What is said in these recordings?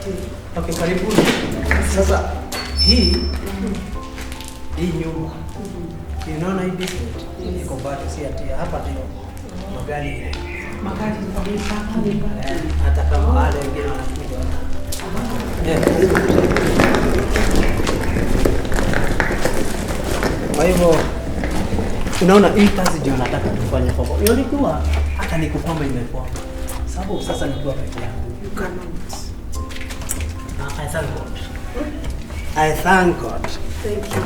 Okay, karibuni. Sasa hii hii nyumba, unaona hii basement iko bado, si ati hapa ndio magari. Magari. Eh, hata kama wale wengine wanakuja eh, karibu. Kwa hivyo unaona hii kazi ndio nataka tufanye kwa ilikuwa hata ni kukwama imekwama, sababu sasa nikiwa peke yangu. You cannot. Ah, I thank God. I thank God. Thank you.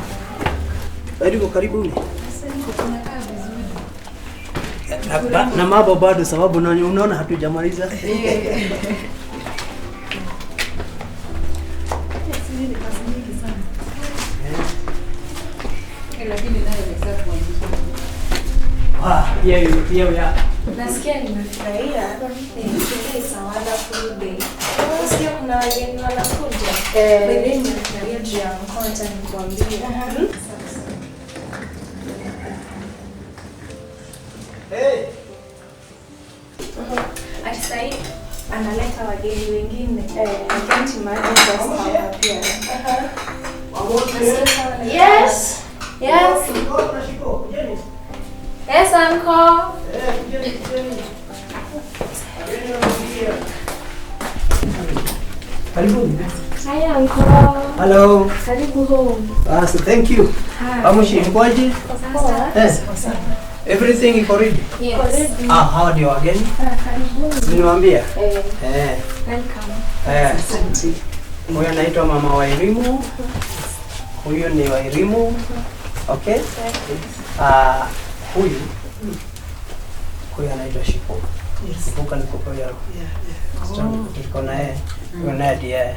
Karibu, karibuni. Asante, tunakaa vizuri. Na mambo bado, sababu unaona hatujamaliza. Sisi ni kazi nyingi sana. Lakini nayo imesha kuanzishwa. Ah, here we are. Nasikia nimefurahia. Today is a wonderful day. Nasikia kuna wageni wanakuja. Eh. By the way, nimefurahia juu ya mkoa, acha nikuambie. Hey. Ati sahi analeta wageni wengine. I can't imagine just how happy I am. Yes. Yes. Yes, uncle. Karibuni. Hi, uncle. Hello. Karibu home. Ah, so thank you. Hi. Amushi, mkoaje? Sasa. Yes. Everything iko ready? Yes. Ah, hawa ndio wageni. Ah, karibuni. Niwaambia. Eh, Eh. welcome. Eh. Asante. Huyu anaitwa Mama Wairimu. Huyu ni Wairimu. Okay? Ah, huyu anaitwa Shiko. Yes. Shiko ni koko yao. Yeah. Tuko naye. Huyu naye ndiye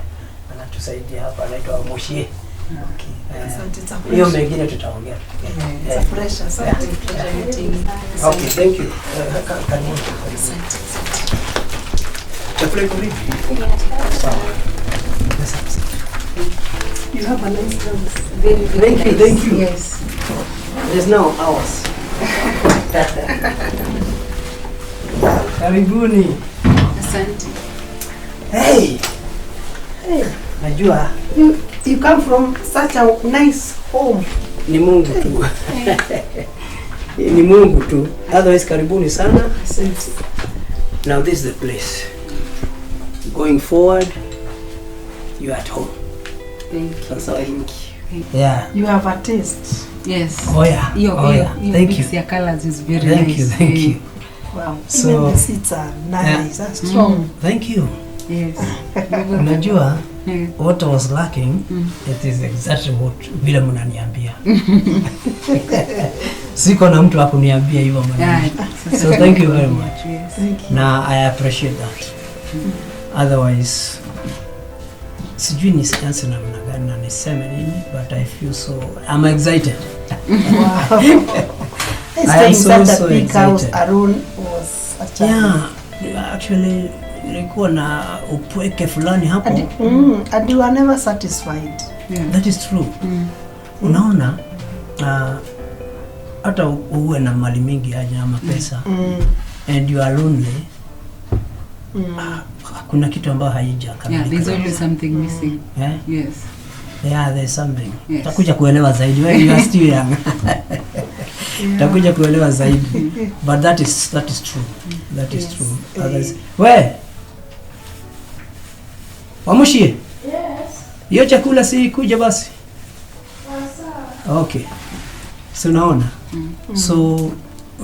anatusaidia hapa, anaitwa Mushie. Okay. Eh, Asante. It's a hiyo pleasure. mengine tutaongea. Yeah, it's a pleasure. Asante. Pleasure meeting. Okay, thank you. Eh, karibuni. Karibuni. Asante. Asante. Chakula iko ready? Sawa. Yes, yes. You have a nice house. Very, very Thank you, nice. thank you. Yes. There's now ours. Karibuni. Asante. Hey. Hey, Najua you come from such a nice home. Ni Mungu tu. Ni Mungu tu. Otherwise, karibuni sana. Asante. Now this is the place. Going forward, you are at home. Thank you. Sasa. Thank you. Yeah. You have a taste. Yes. Oh yeah. Hiyo Oh yeah. hiyo Thank mix you. ya colors is very Thank nice. you. Thank Eh, you. Wow. So- Even the seats are nice. Yeah. Strong. Thank you. Yes. Unajua what I was lacking, it is exactly what vile mnaniambia. Siko na mtu akuniambia hivyo maneno. Yeah, sasa. So thank you very much. Yes. Thank you. Na I appreciate that. Otherwise sijui nisianze namna gani na niseme nini, but I feel so, I'm excited. Wow. I am Staying so, such a so big house excited. alone was a challenge. Yeah, actually nilikuwa na upweke fulani hapo. And you are never satisfied. Yeah. That is true. Unaona, hata uwe na mali mingi aje ama pesa and you are lonely, kuna kitu ambayo haijakamilika. Yeah, there's always something missing. Eh? Yes. Yeah, there's something. Yes. Utakuja kuelewa zaidi. When you are still young. Utakuja kuelewa zaidi. But that is true. That is Yes. true. Others, we. Wamushie. Yes. Hiyo chakula si kuja basi. Sawa. Okay. So unaona? So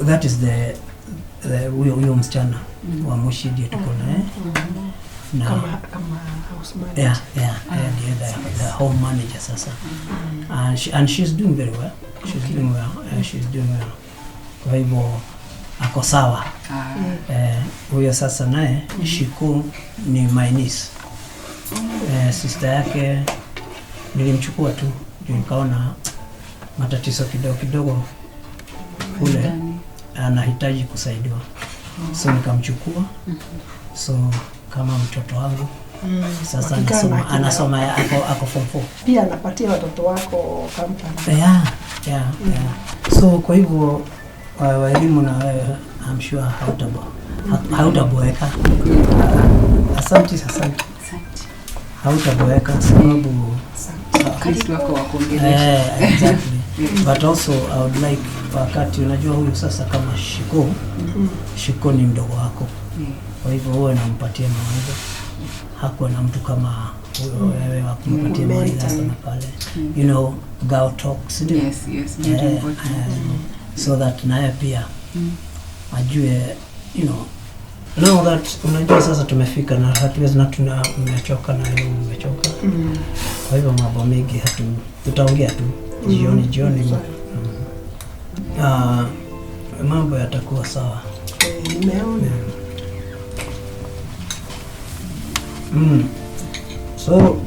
that is the huyo msichana wa Mushi ndiye tuko naye. Na Kama house manager. Yeah, ndiye the home manager sasa. And she's doing very well. She's doing well. She's doing well. Kwa hivyo ako sawa. Ah. Eh, huyo sasa naye Shiku ni my niece. Eh, sister yake nilimchukua tu juu nikaona matatizo kidogo kidogo kule, Ndani. Anahitaji kusaidiwa, so nikamchukua, so kama mtoto wangu sasa. Wakikaa na Anasoma, anasoma, ako form 4. Pia anapatia watoto wako company. Yeah. So kwa hivyo Wairimu na wewe, I'm sure hautaboeka. Asante, asante. Asante. Hautaboeka sababu At least wako wa kuongelesha. Exactly. But also I would like, wakati unajua huyu sasa kama Shiko, Shiko ni mdogo wako, kwa hivyo huwe nampatia mawaidha. Hakuwa na mtu kama huyo wewe wa kumpatia mawaidha hapa na pale, girl talks, ndio? Yes, very important. So that naye pia ajue, now that unajua sasa tumefika na hatuwezi na tuna mmechoka na yeye mmechoka, kwa hivyo mambo mengi hatu tutaongea tu jioni jioni. Mambo yatakuwa sawa. Eh, nimeona. So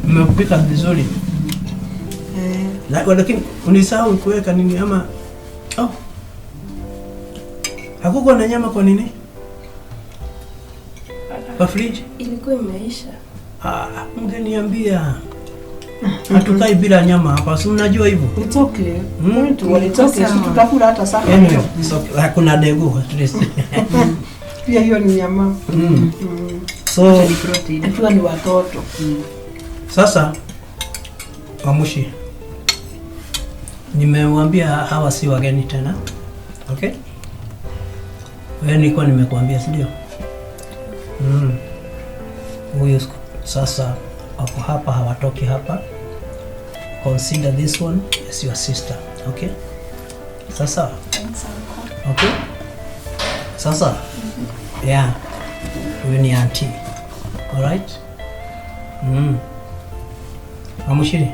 mmepika vizuri. Lakini unisahau kuweka nini ama, oh. Hakukuwa na nyama kwa nini? Kwa fridge? Ilikuwa imeisha. Ah, mngeniambia. Hatukai bila nyama hapa, si mnajua hivyo? It's okay. Mtu it's okay. Si tutakula hata sana. Anyway, so hakuna degu at least. Pia hiyo ni nyama. So Ni protein. Ikiwa ni watoto. Sasa Wamushi, nimewambia hawa si wageni tena, okay? Wewe nilikuwa nimekuambia, si ndio? Huyu sasa wako hapa, hawatoki hapa. Consider this one as your sister, okay? Sasa, Thanks, uncle. okay? Sasa, yeah, huyu ni auntie, alright? Wamushiri,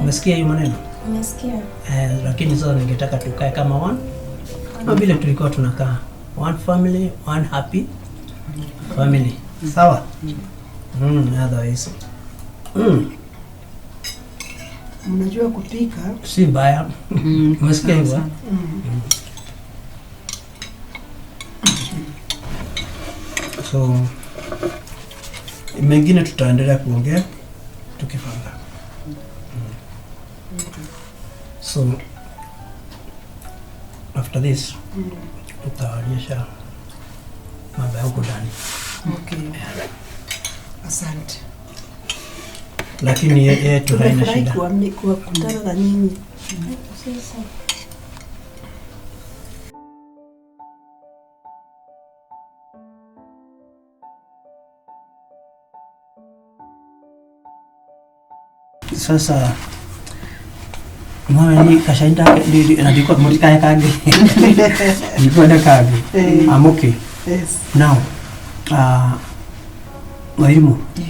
umesikia hiyo maneno? Umesikia? Lakini sasa ningetaka tukae kama one, kama vile tulikuwa tunakaa, one family, one happy family, sawa? Otherwise Mnajua kupika. Si mbaya. Umesikia hivyo, eh? So mengine tutaendelea kuongea tukipanga. So after this tutaonyesha mambo ya huko ndani. Okay. Asante. Lakini yetu haina Tumefurahi shida. kuwakutana na nyinyi. Sasa. Sasa mwana kashainda ndiko murikae kangi ndikwenda kangi. I'm okay. Yes. Now, Wairimu, Yes.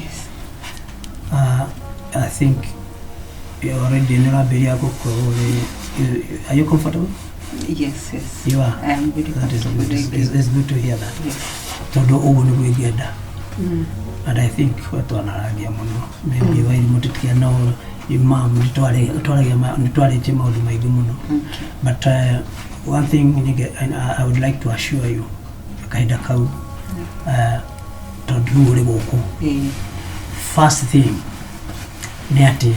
I think you already nĩũrambĩrĩria gũkorwo are you comfortable? Yes. You are. I am very That is comfortable. good. Thank you. It's good to hear that. Yes. Tondũ ũguo nĩguo ingĩenda. And I think we twanaragia mũno. Maybe Wairimu tũtikia no mam nĩtwarĩtie maũndũ maingĩ mũno. Okay. But one thing I would like to assure you, kahinda kau, tondũ rĩu ũrĩ gũkũ, first thing nĩ atĩ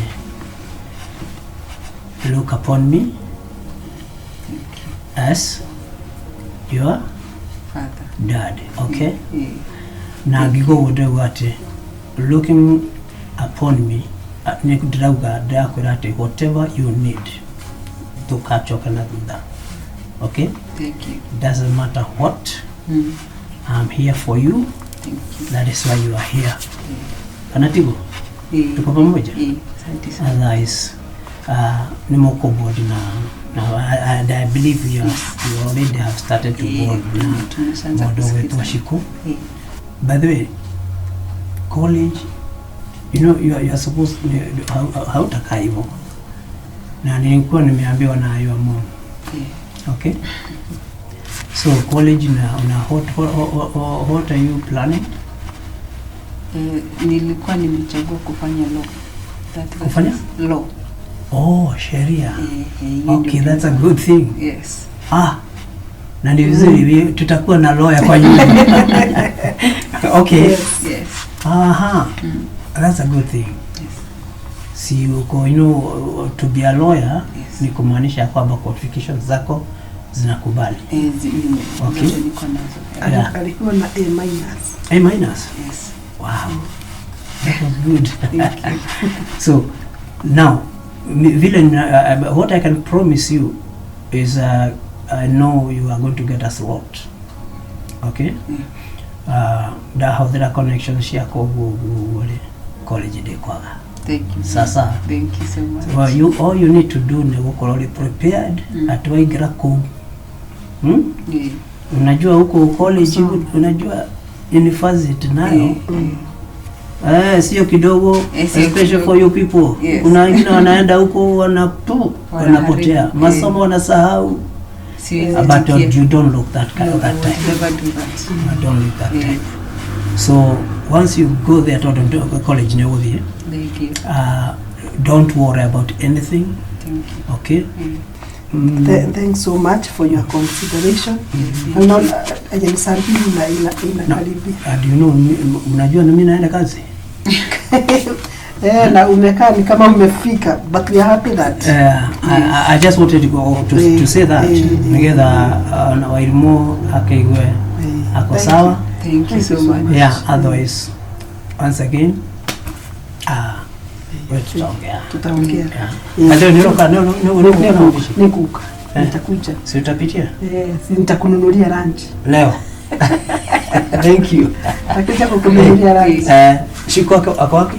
look upon me as your Father. dad, okay? Yeah. Na ngiuga ũguo ndĩrauga atĩ looking upon me, nĩ ndĩrauga ndĩrakwĩra atĩ whatever you need, ndũkacoka na thutha, okay? Thank you. Doesn't matter what, I'm here for you. Thank you. That is why you are here, kana tiguo? Yeah. Tuko pamoja? Yeah. Asante sana. Otherwise, nĩ mũkũboard na and I believe you already have started to board na Tumeshaanza mũndũ ũgwĩtwo kusikiza. Shiku. Yeah. By the way, college, you are supposed, hautakaa hivyo, na nilikuwa nimeambiwa na your mom. Yeah. Okay, so college na what are you planning? Nilikuwa nimechagua kufanya law. That Kufanya? is law. Oh, sheria. Hiyo Okay, ndio. that's a good thing. Yes. Ah, na ni vizuri tutakuwa na lawyer kwa nyumba. Okay. Yes. Yes. Aha. That's a good thing. Yes. Si uko, to be a lawyer Yes. ni kumaanisha kwamba qualifications zako zinakubali. Okay. Zote niko nazo. Yeah. Alikuwa na A minus. A minus. Yes. Wow. Good. Thank you. So now, vile what I can promise you is I know you are going to get a slot. Okay? Ndahũthĩra connections ciakwa ũguo ũguo ũguo rĩ, college ndĩkwaga. Thank you. Sasa. Thank you so much. Well, you, all you need to do nĩ gũkorwo ũrĩ prepared atĩ waingĩra kũu, Yeah. Unajua huko college, unajua university nayo sio kidogo, Sio especially kidogo. for you people. Kuna wengine wanaenda huko wanatu wanapotea, masomo wanasahau. Siwezi But tikia. you don't look that kind No, that I type. would never do that. You don't look that type. So once you go there to the college nĩ ũgũthiĩ. Thank you. Don't worry about anything. Thank you. Okay. Thanks so much for your consideration. Naona ni 2:00 inakaribia. And you know, mnajua na mimi naenda kazi. Eh, na umekaa ni kama umefika, but we are happy that I just wanted to go to say that nigetha na Wairimu akeigue ako Thank sawa. Thank you Thank so you so much. Yeah, otherwise once again we tutaongea. Tutaongea. Yeah. Leo niroka nikuka. Nikuka. Eh. Nitakuja. Si utapitia? Eh, si nitakununulia lunch. Leo. Thank you. Nitakuja kukununulia lunch. Shiko ako wapi?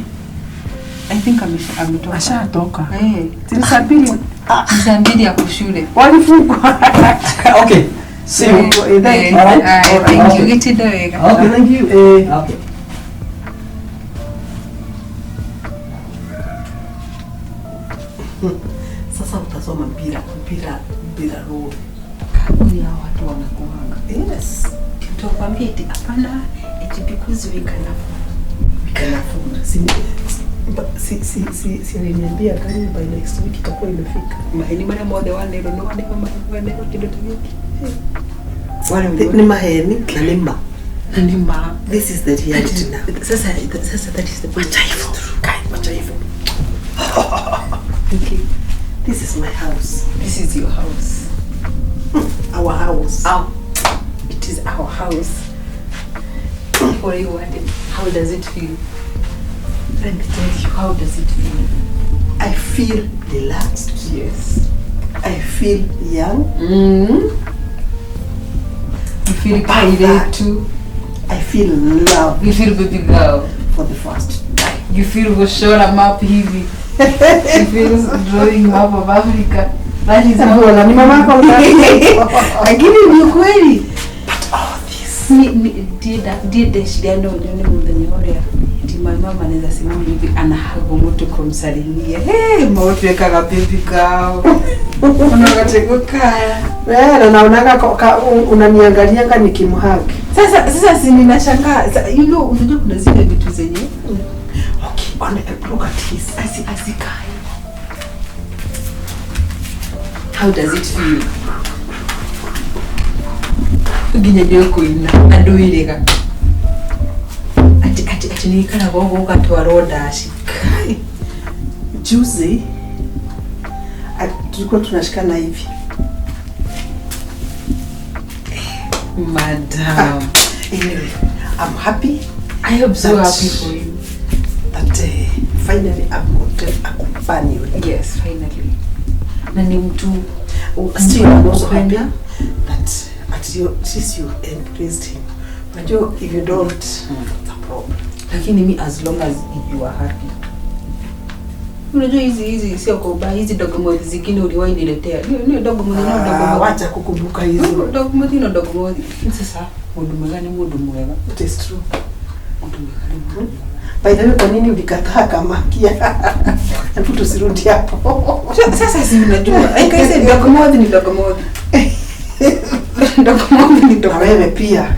I think ametoka. Ashatoka. Eh, Si ni 2:00. ni 2:00 ako shule. Walifungwa. Okay. See you. Eh, thank you. Alright. Aye, thank you. Okay. Gĩtinda wega. Okay, thank you. Eh. Okay. Sasa utasoma bila rule. Kampuni hao watu wanakuanga. Yes. Tutakwambia eti hapana, eti because we can afford. We can afford. Si aliniambia gari by next week itakuwa imefika. Maheni marĩa mothe wanerwo nĩ waneo wanerwo kĩndũ ta gĩkĩ. Ni maheni na ni ma. Nĩ ma. This is the reality now. Sasa that is the point. Wacha hivyo. Kai, wacha hivyo. Okay. This is my house. This is your house. Our house. Our, it is our house. What you wanted. How does it feel? Let me tell you. How does it feel? I feel relaxed. Yes. I feel young. You feel About that. kairetu. I feel love You feel baby girl. for the first time. You feel kushora map hivi. You feel drawing map of Africa. That is how Mbona ni mama yako mzazi? Lakini ni ukweli. But all this. Ndiye no nyone muthenya uria ati my mama anaweza simama hivi anahago mtu kumsalimia. Hey, mautu ekaga baby girl. Unagatego kaya. Eh, na naonaga unaniangalianga nikimhug. Sasa si ninashangaa. You know, unajua kuna zile vitu zenye Okay, on look at his. asikai. How does it feel? Nginya ndio kuina andu irega. Ati ati nikaraga ũguo ũgatwarwo ndaci. Kai. Juzi tulikuwa tunashikana hivi. Madam. Anyway, I'm happy I am so happy for you. that finally I've got a companion. Yes, finally. Na ni mtu Still, I'm also happy Kupenda. that at you, since you embraced him. Unajua, if you don't, it's a problem. Lakini mi as long as you are happy. Unajua hizi sio kwa ubaya, hizi dogomothi zingine uliwahi niletea. Ni dogomothi no Ah, dogomothi. wacha kukumbuka hizo. Dogomothi no dogomothi. Sasa mundu mwega ni mundu mwega. It is true. Mundu mwega ni mundu mwega. By the way, kwa nini ulikataa kamakia? Hebu tusirudi hapo. Sasa si unajua. Like I said, dogomothi ni dogomothi. Dogomothi ni Na dogomothi. wewe pia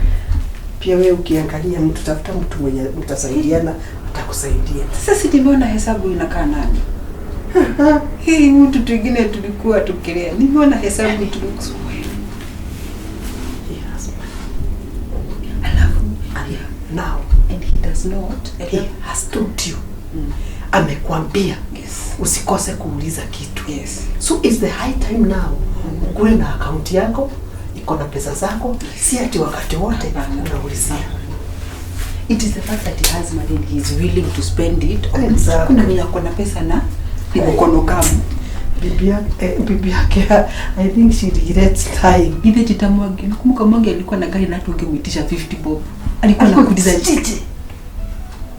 wewe ukiangalia mtu, tafuta mtu mwenye mtasaidiana, atakusaidia. Sasa si nimeona hesabu inakaa nani? Hii mtu twingine tulikuwa tukilea. Nimeona hesabu tulikuwa. He has money. Alafu And now and he does not. he has told you. Amekwambia Yes. usikose kuuliza kitu. Yes. So it's the high time now. Ukuwe na akaunti yako, iko na pesa zako, si ati wakati wote Hapana. unaulizia. It is the fact that he has money and he is willing to spend it on. Exactly. Kuna wenye wako na pesa na ni mkono kamu. Bibi yake I think she regrets time. Githe Tita Mwangi, nakumbuka Mwangi alikuwa na gari na hata ungemwitisha 50 bob. Alikuwa anakuuliza chichi.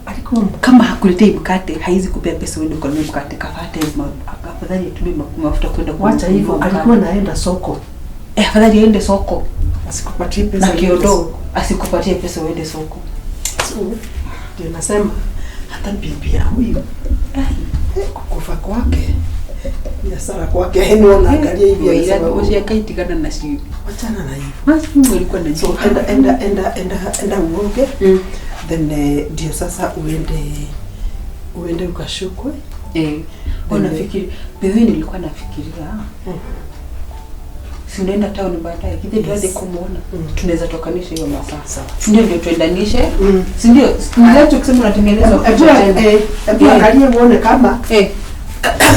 Alikuwa Kama hakuletei mkate, haizi kupea pesa uende ukanunue mkate. Kafate afadhali atumie mafuta kwenda kununua wacha hivyo, mkate. alikuwa naenda soko. Eh, afadhali aende soko Asikupatie pesa na uende kiodo soko. asikupatie pesa uende soko. So, ndio nasema hata bibi ya huyu kukufa kwake biashara kwake, yani wanaangalia hivi anasema, Wewe akaitigana na shi. wachana na hivyo. Basi Mungu alikuwa na So enda uoge. Then ndio sasa uende ukashukwe. Eh, unafikiri bibi nilikuwa nafikiria. Si unaenda town baadaye, kile tuanze kumuona. Tunaweza tokanisha hiyo masaa. Sawa. Si ndio tuendanishe? Si ndio? Ndio kusema unatengenezwa Hebu picha tena. hebu angalie uone kama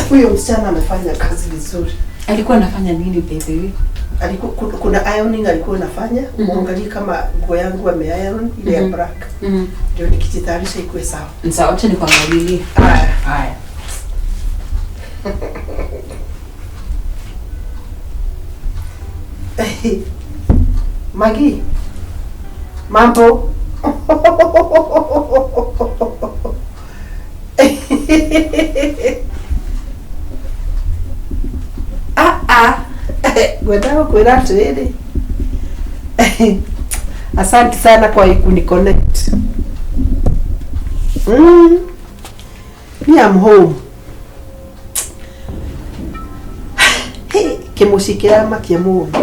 huyo msichana amefanya kazi vizuri. Alikuwa anafanya nini baby? Alikuwa kuna ironing alikuwa anafanya, muangalie kama nguo yangu ame iron ile ya black. Ndio nikijitayarisha ikuwe sawa. Sawa, acha nikuangalilie. Haya. Haya. Magi, mambo. Ngwendaga kwĩra atĩrĩrĩ, asante sana kwa kuniconnect. Me I'm home. Hey, kĩmũciĩ kĩramakia mũndũ.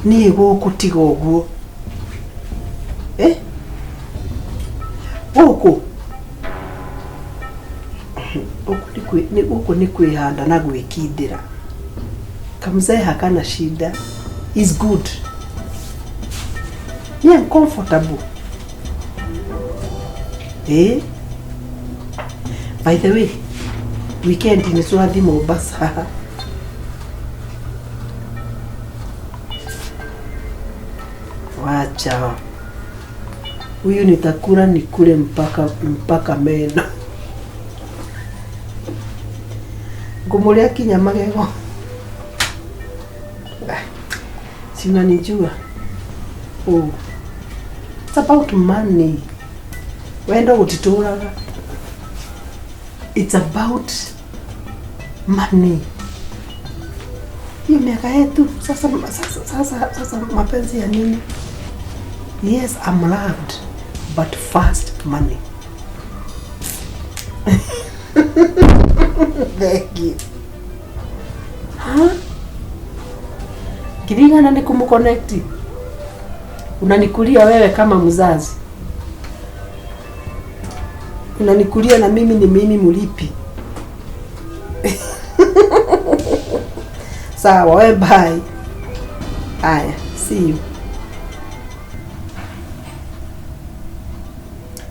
Niĩ gũkũ tiga ũguo. Gũkũ gũkũ nĩ kwĩhanda na gwĩkindĩra. Kamzee hakana shida. Is good. Me I'm comfortable. By the way, weekend ni tũrathiĩ Mombasa. Wacha. Huyu nitakula nikule mpaka meno. Ngumuria kinya magego. Si unanijua. Oh. It's about money. Wendo gutituraga. It's about money. Hiyo miaka yetu sasa mapenzi ya nini? Yes, I'm loved, but first money. Thank you. Huh? Kirigana ni kumuconnect. Unanikulia wewe kama mzazi. Unanikulia na mimi ni mimi mulipi. Sawa, we bye. Aya, see you.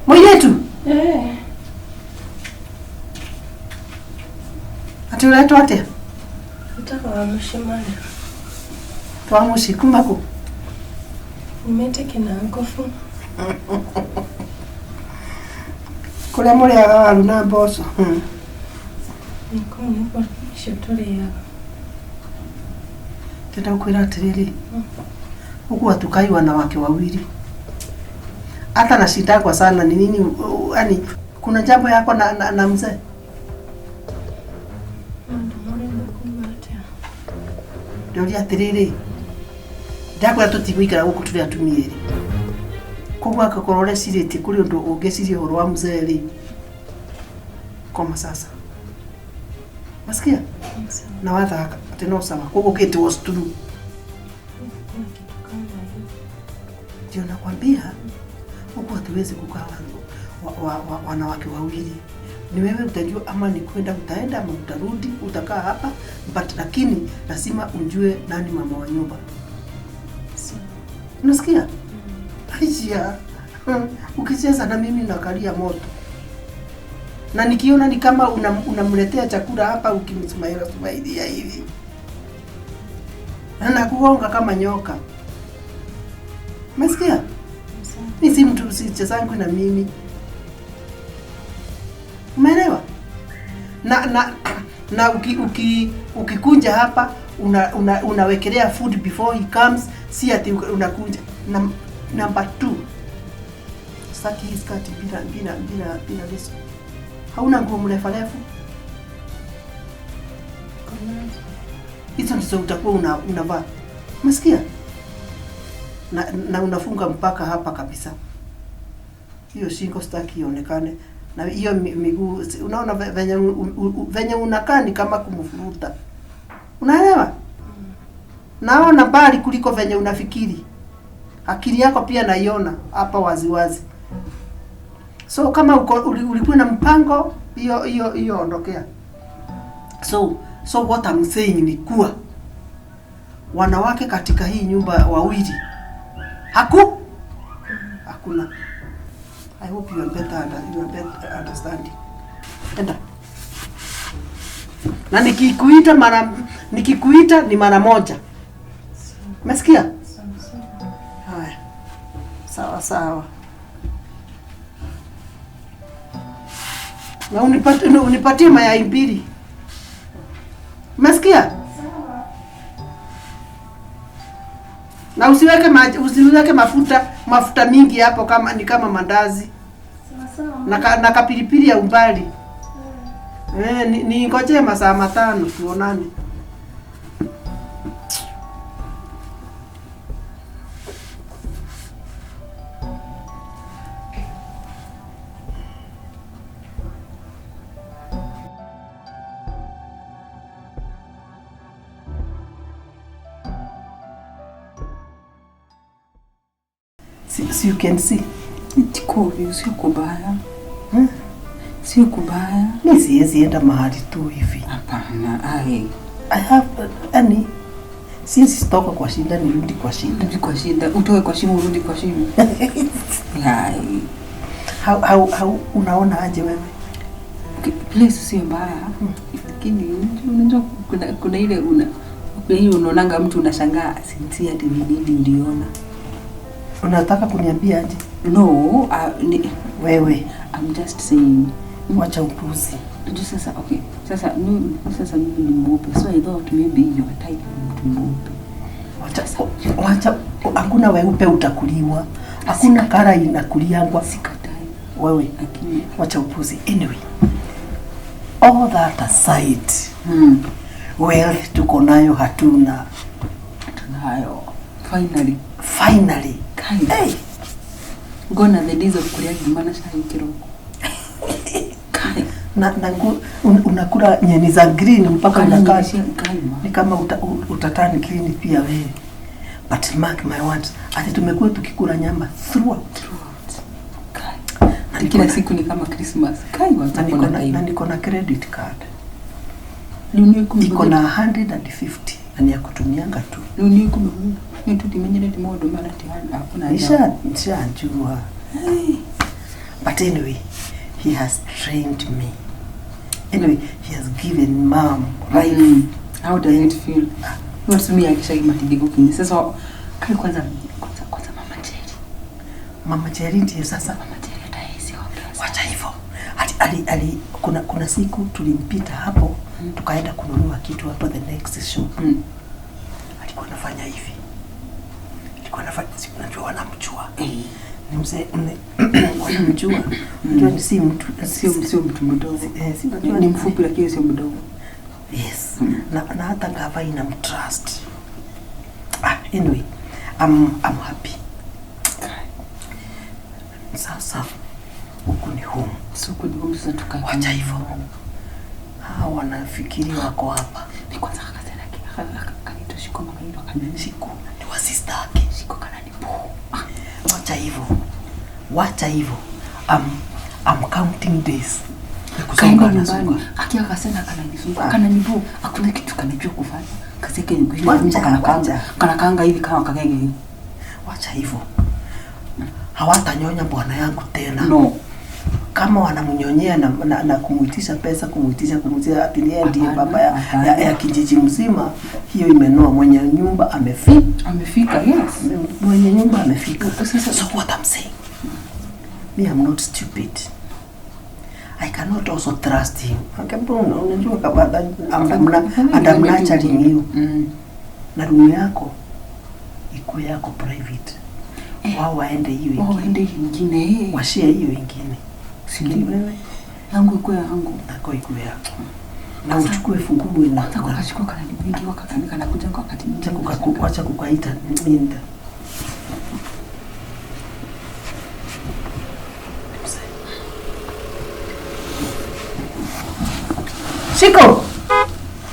Mwiletu. Ati uretwo atia? Nataka wa mushimani. Twa muci kuma ku? Umete kina nkofu. Kuria muriaga waru na mboco. Niko niko icio turiaga. Ndĩrenda gũkwĩra atĩrĩrĩ, huku hatukai wanawake wawili. Hata na shida kwa sana ni nini, yani kuna jambo yako na mzee? Ndĩũria atĩrĩrĩ, ndakwĩra tũtigũikara gũkũ tũrĩ atumia erĩ. Koguo angĩkorwo ũrecirĩtie kũrĩ ũndũ ũngĩciria ũhoro wa mzee rĩ, koma sasa. Wasikia? Na wathaka atĩ no sawa. Koguo kĩtĩ was true. Ndio nakwambia huku hatuwezi kukaa wanawake wawili. Ni wewe utajua ama ni kwenda utaenda ama utarudi, utakaa hapa, but lakini lazima ujue nani mama wa nyumba. Unasikia? Aisha, ukicheza na mimi nakalia moto. Na nikiona ni kama unamletea chakula hapa ukimsmaila smailia hivi. Na nakugonga kama nyoka. Umesikia? Mi si mtu, sichezangu na mimi. Umeelewa? Na ukikunja hapa unawekelea food before he comes, si ati unakunja. Na, number two, sitaki hii skati bila leso. Hauna nguo mrefu refu? Hizo ndizo utakuwa unavaa. Umesikia? Na unafunga mpaka hapa kabisa. Hiyo shingo sitaki ionekane. Na hiyo miguu unaona venye unakaa ni kama kumfuruta. Unaelewa? Naona mbali kuliko venye unafikiri. Akili yako pia naiona hapa waziwazi. So kama ulikuwa na mpango hiyo hiyo hiyo ondokea. So what I'm saying ni kuwa wanawake katika hii nyumba wawili hakuna. I hope you are better understanding. Enda. Na nikikuita ni mara moja. Umesikia? Haya. Sawa sawa. Na unipatie mayai 2. Umesikia? Na usiweke mafuta mingi hapo, kama ni kama mandazi. Sawa sawa. Na kapilipili ya umbali. Ni ngojee masaa 5 tuonane. See, you can see. Tikovi, sio kubaya. Hmm? Sio kubaya. Mi siwezi enda mahali tu hivi. Hapana, ai. I have, yani, siwezi toka kwa shida nirudi kwa shida. Rudi kwa shida, utoke kwa shimo urudi kwa shimo. Ai. How unaona aje wewe? Okay, place sio mbaya. Lakini unajua kuna ile unaonanga mtu unashangaa sinti hadi ni nini uliona. Unataka kuniambia aje? No, Wewe, I'm just saying. Wacha upuzi. Unajua sasa, okay. Sasa mimi ni mweupe. So I thought maybe you are type mtu mweupe. Wacha, wacha, hakuna weupe utakuliwa. Hakuna colour inakuliangwa. Sikatai. Wewe, Lakini wacha upuzi. Anyway, all that aside, wealth tuko nayo hatuna. Tunayo. Finally. Finally. Kai. Hey. Gone are the days of kuria ngima na cai kiroko. Kai. Na unakula nyeni za green mpaka unakaa Kai ma. ni kama utaturn green pia wewe. But mark my words, ati tumekuwa tukikula nyama throughout. Throughout. Kai. Na Kila niko siku ni kama Christmas. Kai na niko watakuwa na, na na niko na credit card. Rĩu nĩ Iko na 150 na ni ya kutumianga tu. Rĩu nĩ kũmenya. Nĩ tũtimenyerete maũndũ maya ati hakuna haja. Nishajua. But anyway, he has trained me. Anyway, he has given mom life. How does it feel? Watumia akishaima matigiko. Sasa kai kwanza Mama Jerry. Mama Jerry ndiye sasa. Mama Jerry hata yeye si ongea. Wacha hivyo. Ali, kuna siku tulimpita hapo, tukaenda kununua kitu hapo the next shop. Alikuwa anafanya hivi. Alikuwa anafanya, si unajua wanamjua. Ni mzee wanamjua. Unajua ni si mtu Sio mtu mdogo. Si unajua Ni mfupi lakini sio mdogo. Yes. Na hata gava inamtrust. Ah, anyway, I'm happy. Sasa huku ni home. So kuni sasa tukae. Wacha hivyo. Hawa wanafikiri wako hapa. Ni kwanza akasema kanaitwa Shiko makaitwa kanani. Shiko ni wa sister yake. Shiko kanani po. Wacha hivyo. Wacha hivyo. I'm counting days. Ni kusonga Kaenda na nyumbani. sunga. Akia akasema kananisumbua. Ah. Kananibu. Hakuna kitu kanajua kufanya. Kazi yake ni kushinda Wacha, nyumba kanakaanga. wacha. Kanakaanga hivi kama kagege hivi. Wacha hivyo. Hawatanyonya bwana yangu tena. No. Kama wanamnyonyea na kumuitisha pesa, kumuitisha ati yeye ndiye Hapana, baba hapana. ya kijiji mzima, hiyo imenoa. Mwenye nyumba amefika. Amefika, yes. Mwenye nyumba amefika. Sasa So what I'm saying, Me, I'm not stupid. I cannot also trust him. Akambona unajua kama and I'm nurturing you. Na room yako ikuwe yako private. Wao waende hiyo Wao ingine. waende ingine. Washare hiyo ingine. Si ndio? Yangu ikuwe yangu. Nako ikuwe yako. Na uchukue funguo na Kwanza kukachukua kana mingi wakakamika na kuja kwa wakati mwingine. Wacha kukaita minda. Shiko!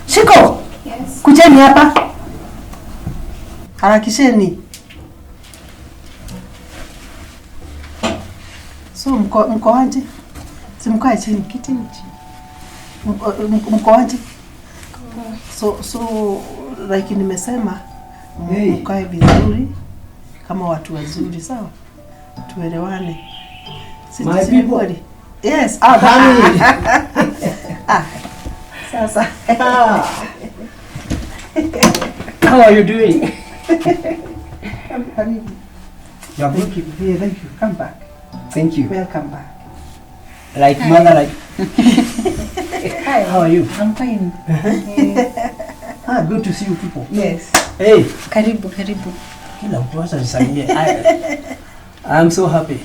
Shiko! Yes. Kujeni hapa. Harakisheni. So mko aje? Si mkae chini, kiti ni chini. Mko aje? So like nimesema Hey. mkae vizuri kama watu wazuri, sawa? Tuelewane. My Si people. kweli? Yes. Honey. Sasa. How are you doing? Karibu. You're good. Thank you. Yeah, thank you. Come back. Thank you. Welcome back. Like mother, like. Hi. How are you? I'm fine. Ah, good to see you people. Yes. Hey. Karibu, karibu. Kila mtu acha nisalimie. I'm so happy.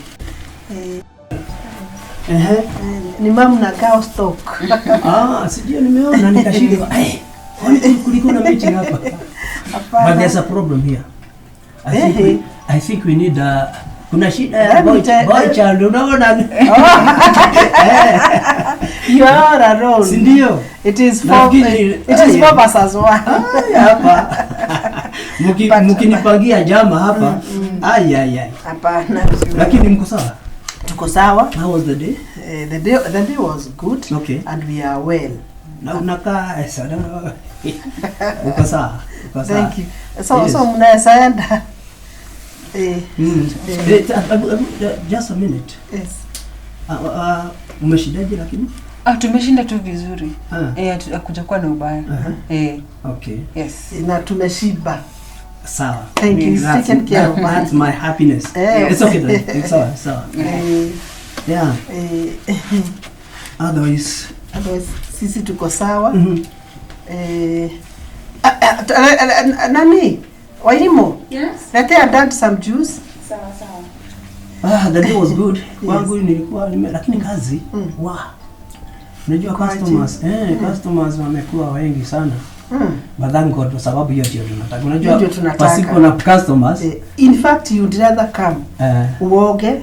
Ehe. Ni mom na girl stock. Ah, sijui nimeona nikashindwa. Eh, kwani kulikuwa na meeting hapa? But there's a problem here. I think we need a kuna shida ya Let me boy child, unaona? You are alone. Si ndio? It is four, Nafikiri- it is four versus one. Ay, hapa. Mkinipangia jama hapa. Ai ai ai. Hapana. Lakini mko sawa? Tuko sawa. How was the day? The day was good. Okay. And we are well. Na unakaa sana. Uko sawa. Uko sawa. Thank you. So Yes. so mnaweza enda. Just a minute. Yes. Umeshindaje lakini? Tumeshinda tu vizuri. Ah. Hakuja kuwa na ubaya. Okay. Yes. Na tumeshiba. Sawa. Thank you. You've taken care of That's my happiness. It's okay then. It's sawa, sawa. Yeah. Otherwise, Otherwise sisi tuko sawa. Nani? Wairimu? Yes. Letea dad some juice. Sawa sawa. The day was good. Kwangu nilikuwa lakini kazi. Wow. Unajua customers wamekuwa wengi sana. But thank God, sababu hiyo ndio tunataka. Unajua Ndio tunataka. pasipo na customers. In fact you'd rather come uoge,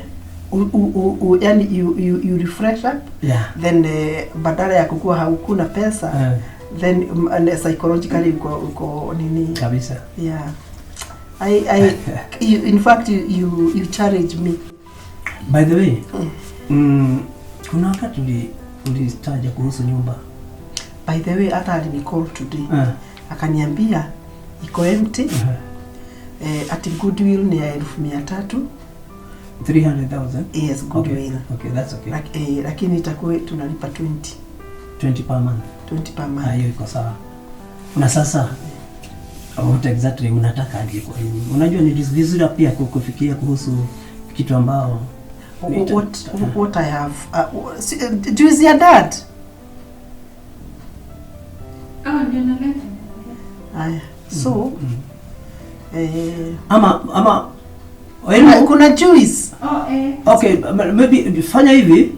yani you refresh up. Yeah. Then badala ya kukua haukuna pesa, then and psychologically uko nini kabisa. Yeah. In fact you challenge me. By the way, kuna wakati ulitaja kuhusu nyumba. By the way, hata alinicall today. Akaniambia iko empty. Ati goodwill ni ya 300,000. 300,000? Yes, goodwill. Okay, that's okay. Lakini itakuwa tunalipa 20. 20 per month. 20 per month. Hiyo iko sawa. Na sasa what exactly unataka aje kwa hiyo? Unajua ni vizuri pia kufikiria kuhusu kitu ambao What I have juice ya dad. Ndio naleta. Aya. So ama kuna juice. Okay, maybe fanya hivi.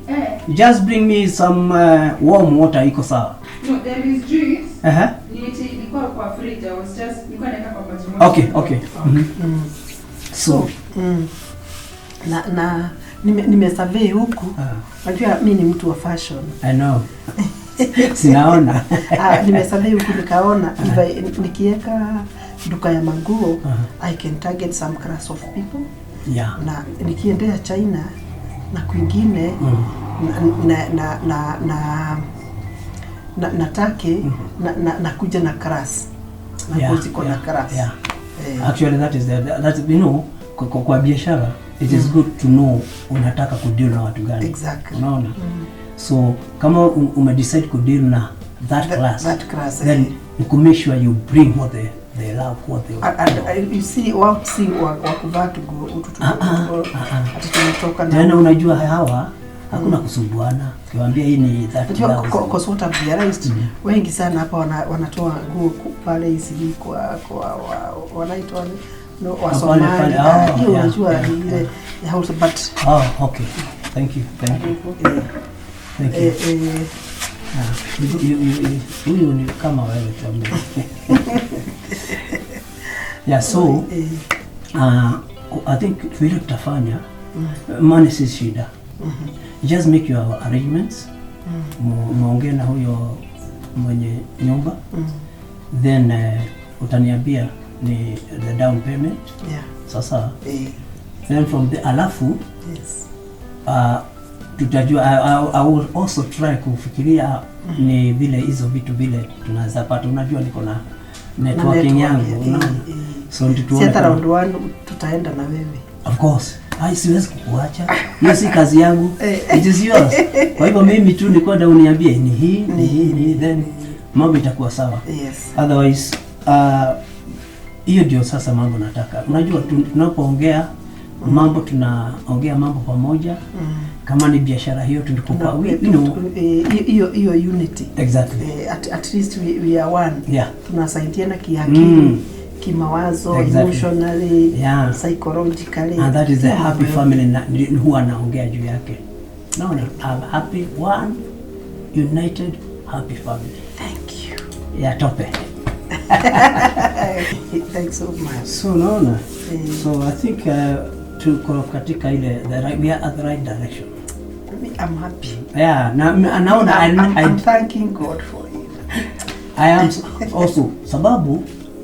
Just bring me some warm water, iko sawa. No, there is juice. Nilikuwa kwa fridge, I was just nilikuwa naweka kwa maji moto. Okay. So na nimesurvey huku. Unajua mimi ni mtu wa fashion. I know. Sinaona. Nimesurvey huku nikaona nikiweka duka ya manguo, I can target some class of people. Yeah. Na nikiendea China na kwingine na Turkey na kuja na class. Na ziko na class. Yeah. Actually that is that you know, kwa biashara it is good to know unataka kudeal na watu gani. Exactly. Unaona? So kama umedecide kudeal na that class, that class, then you make sure you bring what they They love what they And you see, wao si wa kuvaa tuguo utu ati tumetoka na Tena unajua hawa hakuna kusumbuana. Ukiwaambia hii ni Unajua, 30,000. 'Cause what I've realized, wengi sana hapa wanatoa nguo pale hizi kwa wanaitwa no, Wasomali. Pale, Ah, oh, hiyo yeah, unajua yeah, ni ile ya house, but Oh, okay. Thank you. Thank you. Thank you. Ah, huyu ni kama wewe tu Yeah, so I think vile tutafanya, money si shida. Just make your arrangements. Muongee na huyo mwenye nyumba. Then utaniambia ni the down payment. Sasa then from the alafu tutajua. I will also try kufikiria ni vile hizo vitu vile tunaweza pata. Unajua niko na networking Network, yangu, unaona, so ndio Si tuone hata round one tutaenda na wewe. Of course. Ai, siwezi kukuacha, hiyo si kazi yangu, it is yours. Kwa hivyo mimi tu ni kwenda uniambie ni hii, ni hii, ni hii, then mambo itakuwa sawa. Otherwise hiyo ndio sasa mambo nataka. Unajua tunapoongea mambo, tunaongea mambo pamoja. Kama ni biashara hiyo tulikupa, we, Hiyo unity. Exactly. At least we are one. Tunasaidiana kiakili, kimawazo, emotionally, psychologically. And that is the happy family huwa naongea juu yake. Naona a happy one united happy family. Thank you. Ya tope. Thanks so much. So naona, so I think tuko katika ile the right, we are at the right direction. I'm happy. Yeah, na naona I'm thanking God for it. I am also, sababu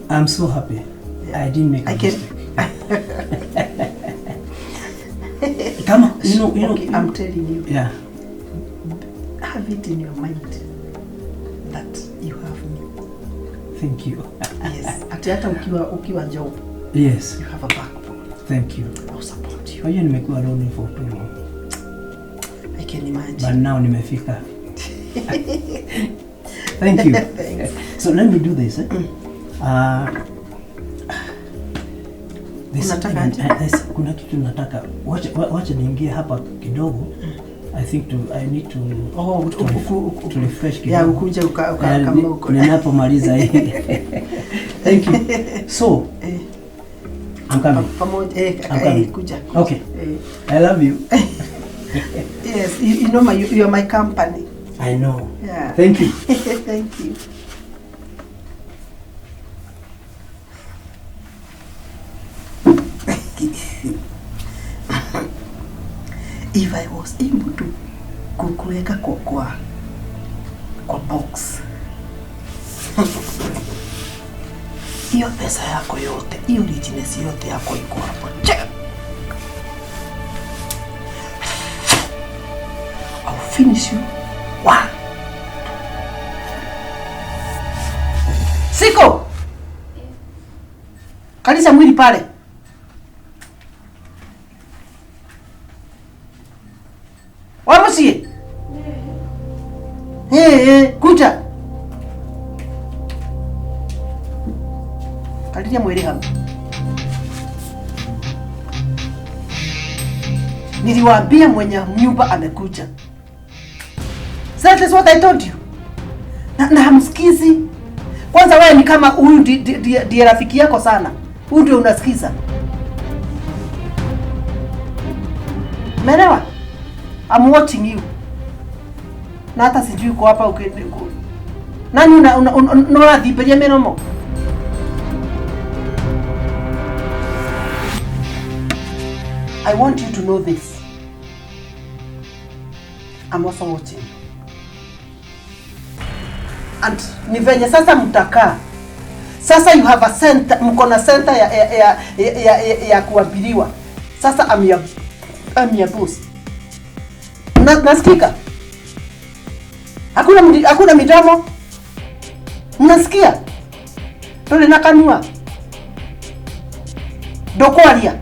I'm so happy. I didn't make a mistake. Kama Okay, I'm telling you, have it in your mind that you have me. Thank you. Yes. Ati hata ukiwa job, you have a backbone. Thank you. I'll support you. Kwa hiyo nimekuwa lonely for too long. I can imagine. But now nimefika. Thank you. Thanks. So let me do this. Eh? There's Unataka something- aje? Kuna kitu nataka, wacha niingie hapa kidogo. I think I need to Oh, to refresh Yeah, kidogo. ukuja kama uko. Ninapomaliza hii. Thank you. So, I'm coming. Pamoja, I'm coming. kuja. Okay. I love you. Yes, you know you are my company. I know. Yeah. Thank you. Thank you. If I was able to kukuweka kwa box, hiyo pesa yako yote, hiyo richness yote yako iko hapo. Check. I'll finish you. One. Siko. Kanisa mwili pale. Wamusie. Hey, hey, kuja. Kaliria mwili hapa. Niliwaambia mwenye nyumba amekuja. That is what I told you. Na hamsikizi. Kwanza wewe ni kama huyu ndiye rafiki yako sana. Huyu ndio unasikiza. Umeelewa? I'm watching you. Na hata sijui uko hapa nani una menomo? I want you to know this. I'm also watching you. And ni venye sasa mtakaa. Sasa you have a center, mko na center ya kuambiliwa. Sasa I'm your boss. Nasikika? Hakuna midomo? Mnasikia? Tole na kanua. Dokwaria.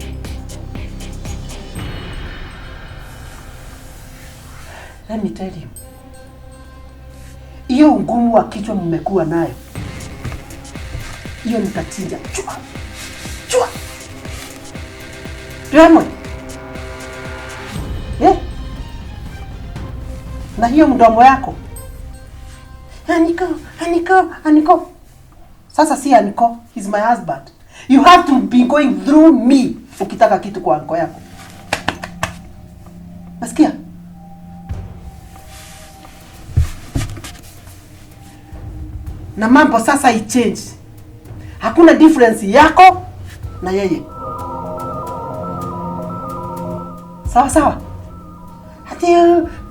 Let me tell you. Hiyo ugumu wa kichwa mmekuwa nayo. Hiyo nitachinja. Chua. Chua. Tuamwe. Eh? Na hiyo mdomo yako. Aniko, Aniko, Aniko. Sasa si Aniko, he's my husband. You have to be going through me ukitaka kitu kwa anko yako. Nasikia? Na mambo sasa i-change. Hakuna difference yako na yeye. Sawa sawa. Ati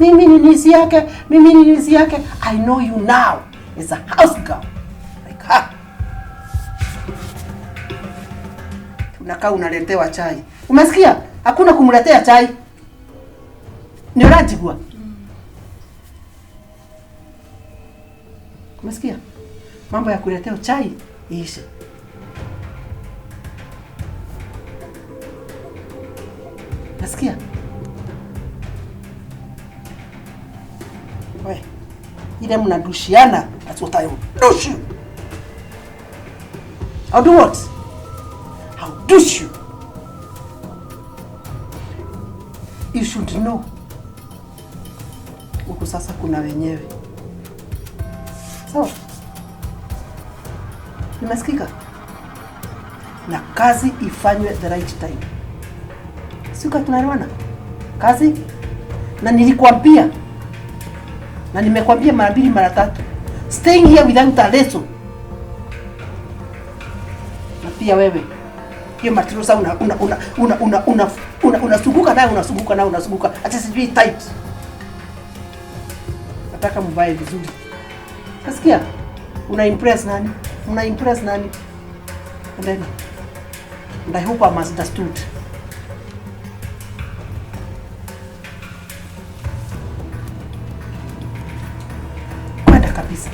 mimi ni nisi yake, mimi ni nisi yake. I know you now. It's a house girl. Like her. Unakaa unaletewa chai. Umesikia? Hakuna kumletea chai. Ni urajigua. Umesikia? Mambo ya kuletea chai iishe. Nasikia? We, ile mnadushiana, that's what I will douche you. I'll do what? I'll douche you. You should know. Huku sasa kuna wenyewe. Sawa? Nimesikika? Na kazi ifanywe the right time. Sika tunaelewana? Kazi? Na nilikwambia. Na nimekwambia mara mbili mara tatu. Staying here without a leso. Na pia wewe. Hiyo matrusa una una una una una una una unasuguka nayo unasuguka nayo unasuguka. Acha sijui tight. Nataka mvae vizuri. Nasikia? Una impress nani? Una impress nani? And then, and I hope I'm understood. Kwenda kabisa.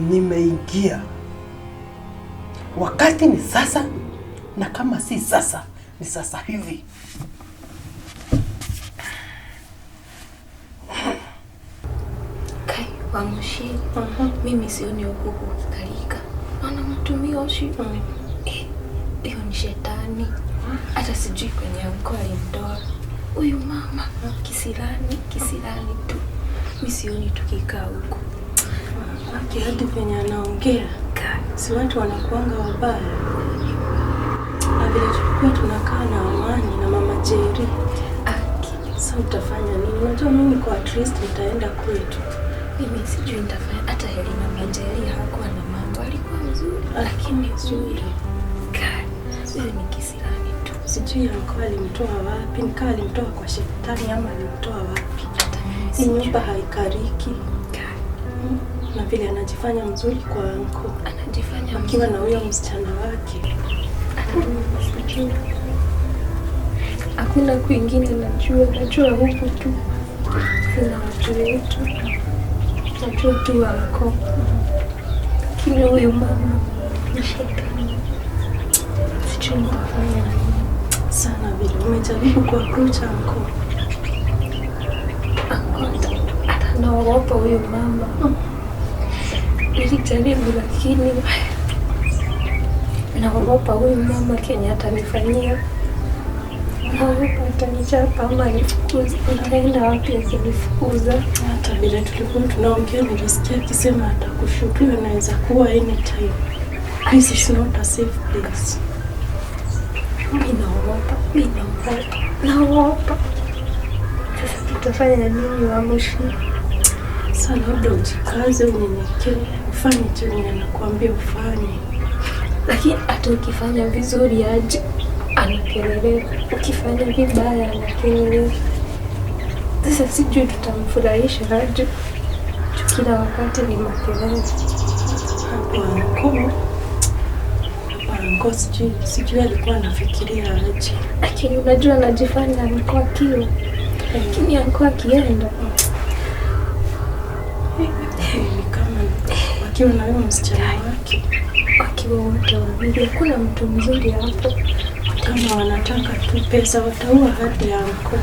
Nimeingia. Wakati ni sasa, na kama si sasa, ni sasa hivi. Kai, Wamushi, mimi sioni huku kukalika. Naona mtumia oshi. Hiyo ni shetani. Hata sijui kwenye anko alimtoa. Huyu mama, kisirani, kisirani tu. Mimi sioni tukikaa huku. Aki hadi venye anaongea. Si watu wanakuanga wabaya. Na vile tulikuwa tunakaa na amani na mama Jerry. Aki, sasa utafanya nini? Unajua mimi kwa at least nitaenda kwetu. Mimi sijui nitafanya. Hata heri mama Jerry hakuwa na mambo, alikuwa mzuri lakini mzuri. Huyu ni kisirani tu. Sijui alikuwa alimtoa wapi, nikaa alimtoa kwa shetani ama alimtoa wapi. Hata mimi Hii sijui. nyumba haikariki. Na vile anajifanya mzuri kwa anko. Anajifanya akiwa na huyo msichana wake. Sijui. Hakuna kwingine najua, najua huku tu. Sina watu wetu. Najua tu anko. Lakini huyu mama ni shetani. Sijui nitafanya nini. Sana vile umejaribu ku approach anko. Anko hata naogopa huyu mama. Nilijaribu lakini naogopa huyu mama kenye atanifanyia. Naogopa atanichapa ama anifukuze. Nitaenda wapi akinifukuza? Hata vile tulikuwa tunaongea nilisikia akisema atakushutu, anaweza kuwa anytime. This is not a safe place. Mimi naogopa, mimi naogopa, naogopa. Sasa tutafanya nini Wamushi? Sasa labda ujikaze, unyenyekee, ufanye chenye anakuambia ufanye. Lakini hata ukifanya vizuri aje anakelele, ukifanya vibaya anakelele. Sasa sijui tutamfurahisha aje. Kila wakati ni makelele. Hapo anko, anko sijui alikuwa anafikiria aje. Lakini unajua anajifanya alikuwa kiwa. Lakini anko akienda ni kama wakiwa na huyo msichana wake. Wakiwa wote wawili, hakuna mtu mzuri hapo. Kama wanataka tu pesa wataua hadi anko.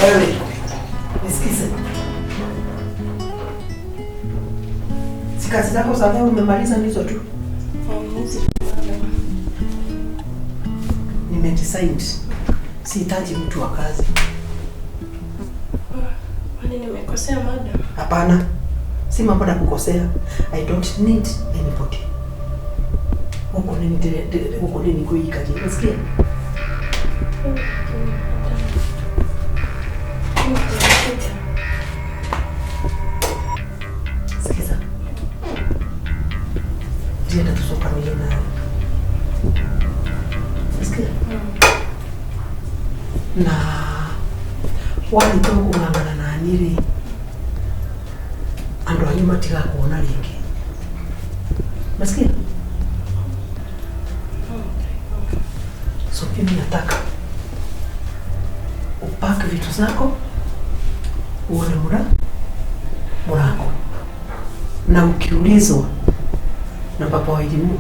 Wewe, nisikize. Si kazi zako za leo umemaliza ndizo tu? Hizi madam. Nimedecide. Sihitaji mtu wa kazi. Kwani nimekosea madam? Hapana. Si mambo na kukosea. I don't need anybody. Huko nini huko nini kuikaje? Unasikia? Sikiza. Ndienda tusokanile naye. Unasikia? Na warĩkia kũng'ang'ana na niĩ rĩ, andũ anyu matigakuona rĩngĩ. Unasikia? So mimi nataka upake vitu zako uone mlango, na ukiulizwa na baba wa elimu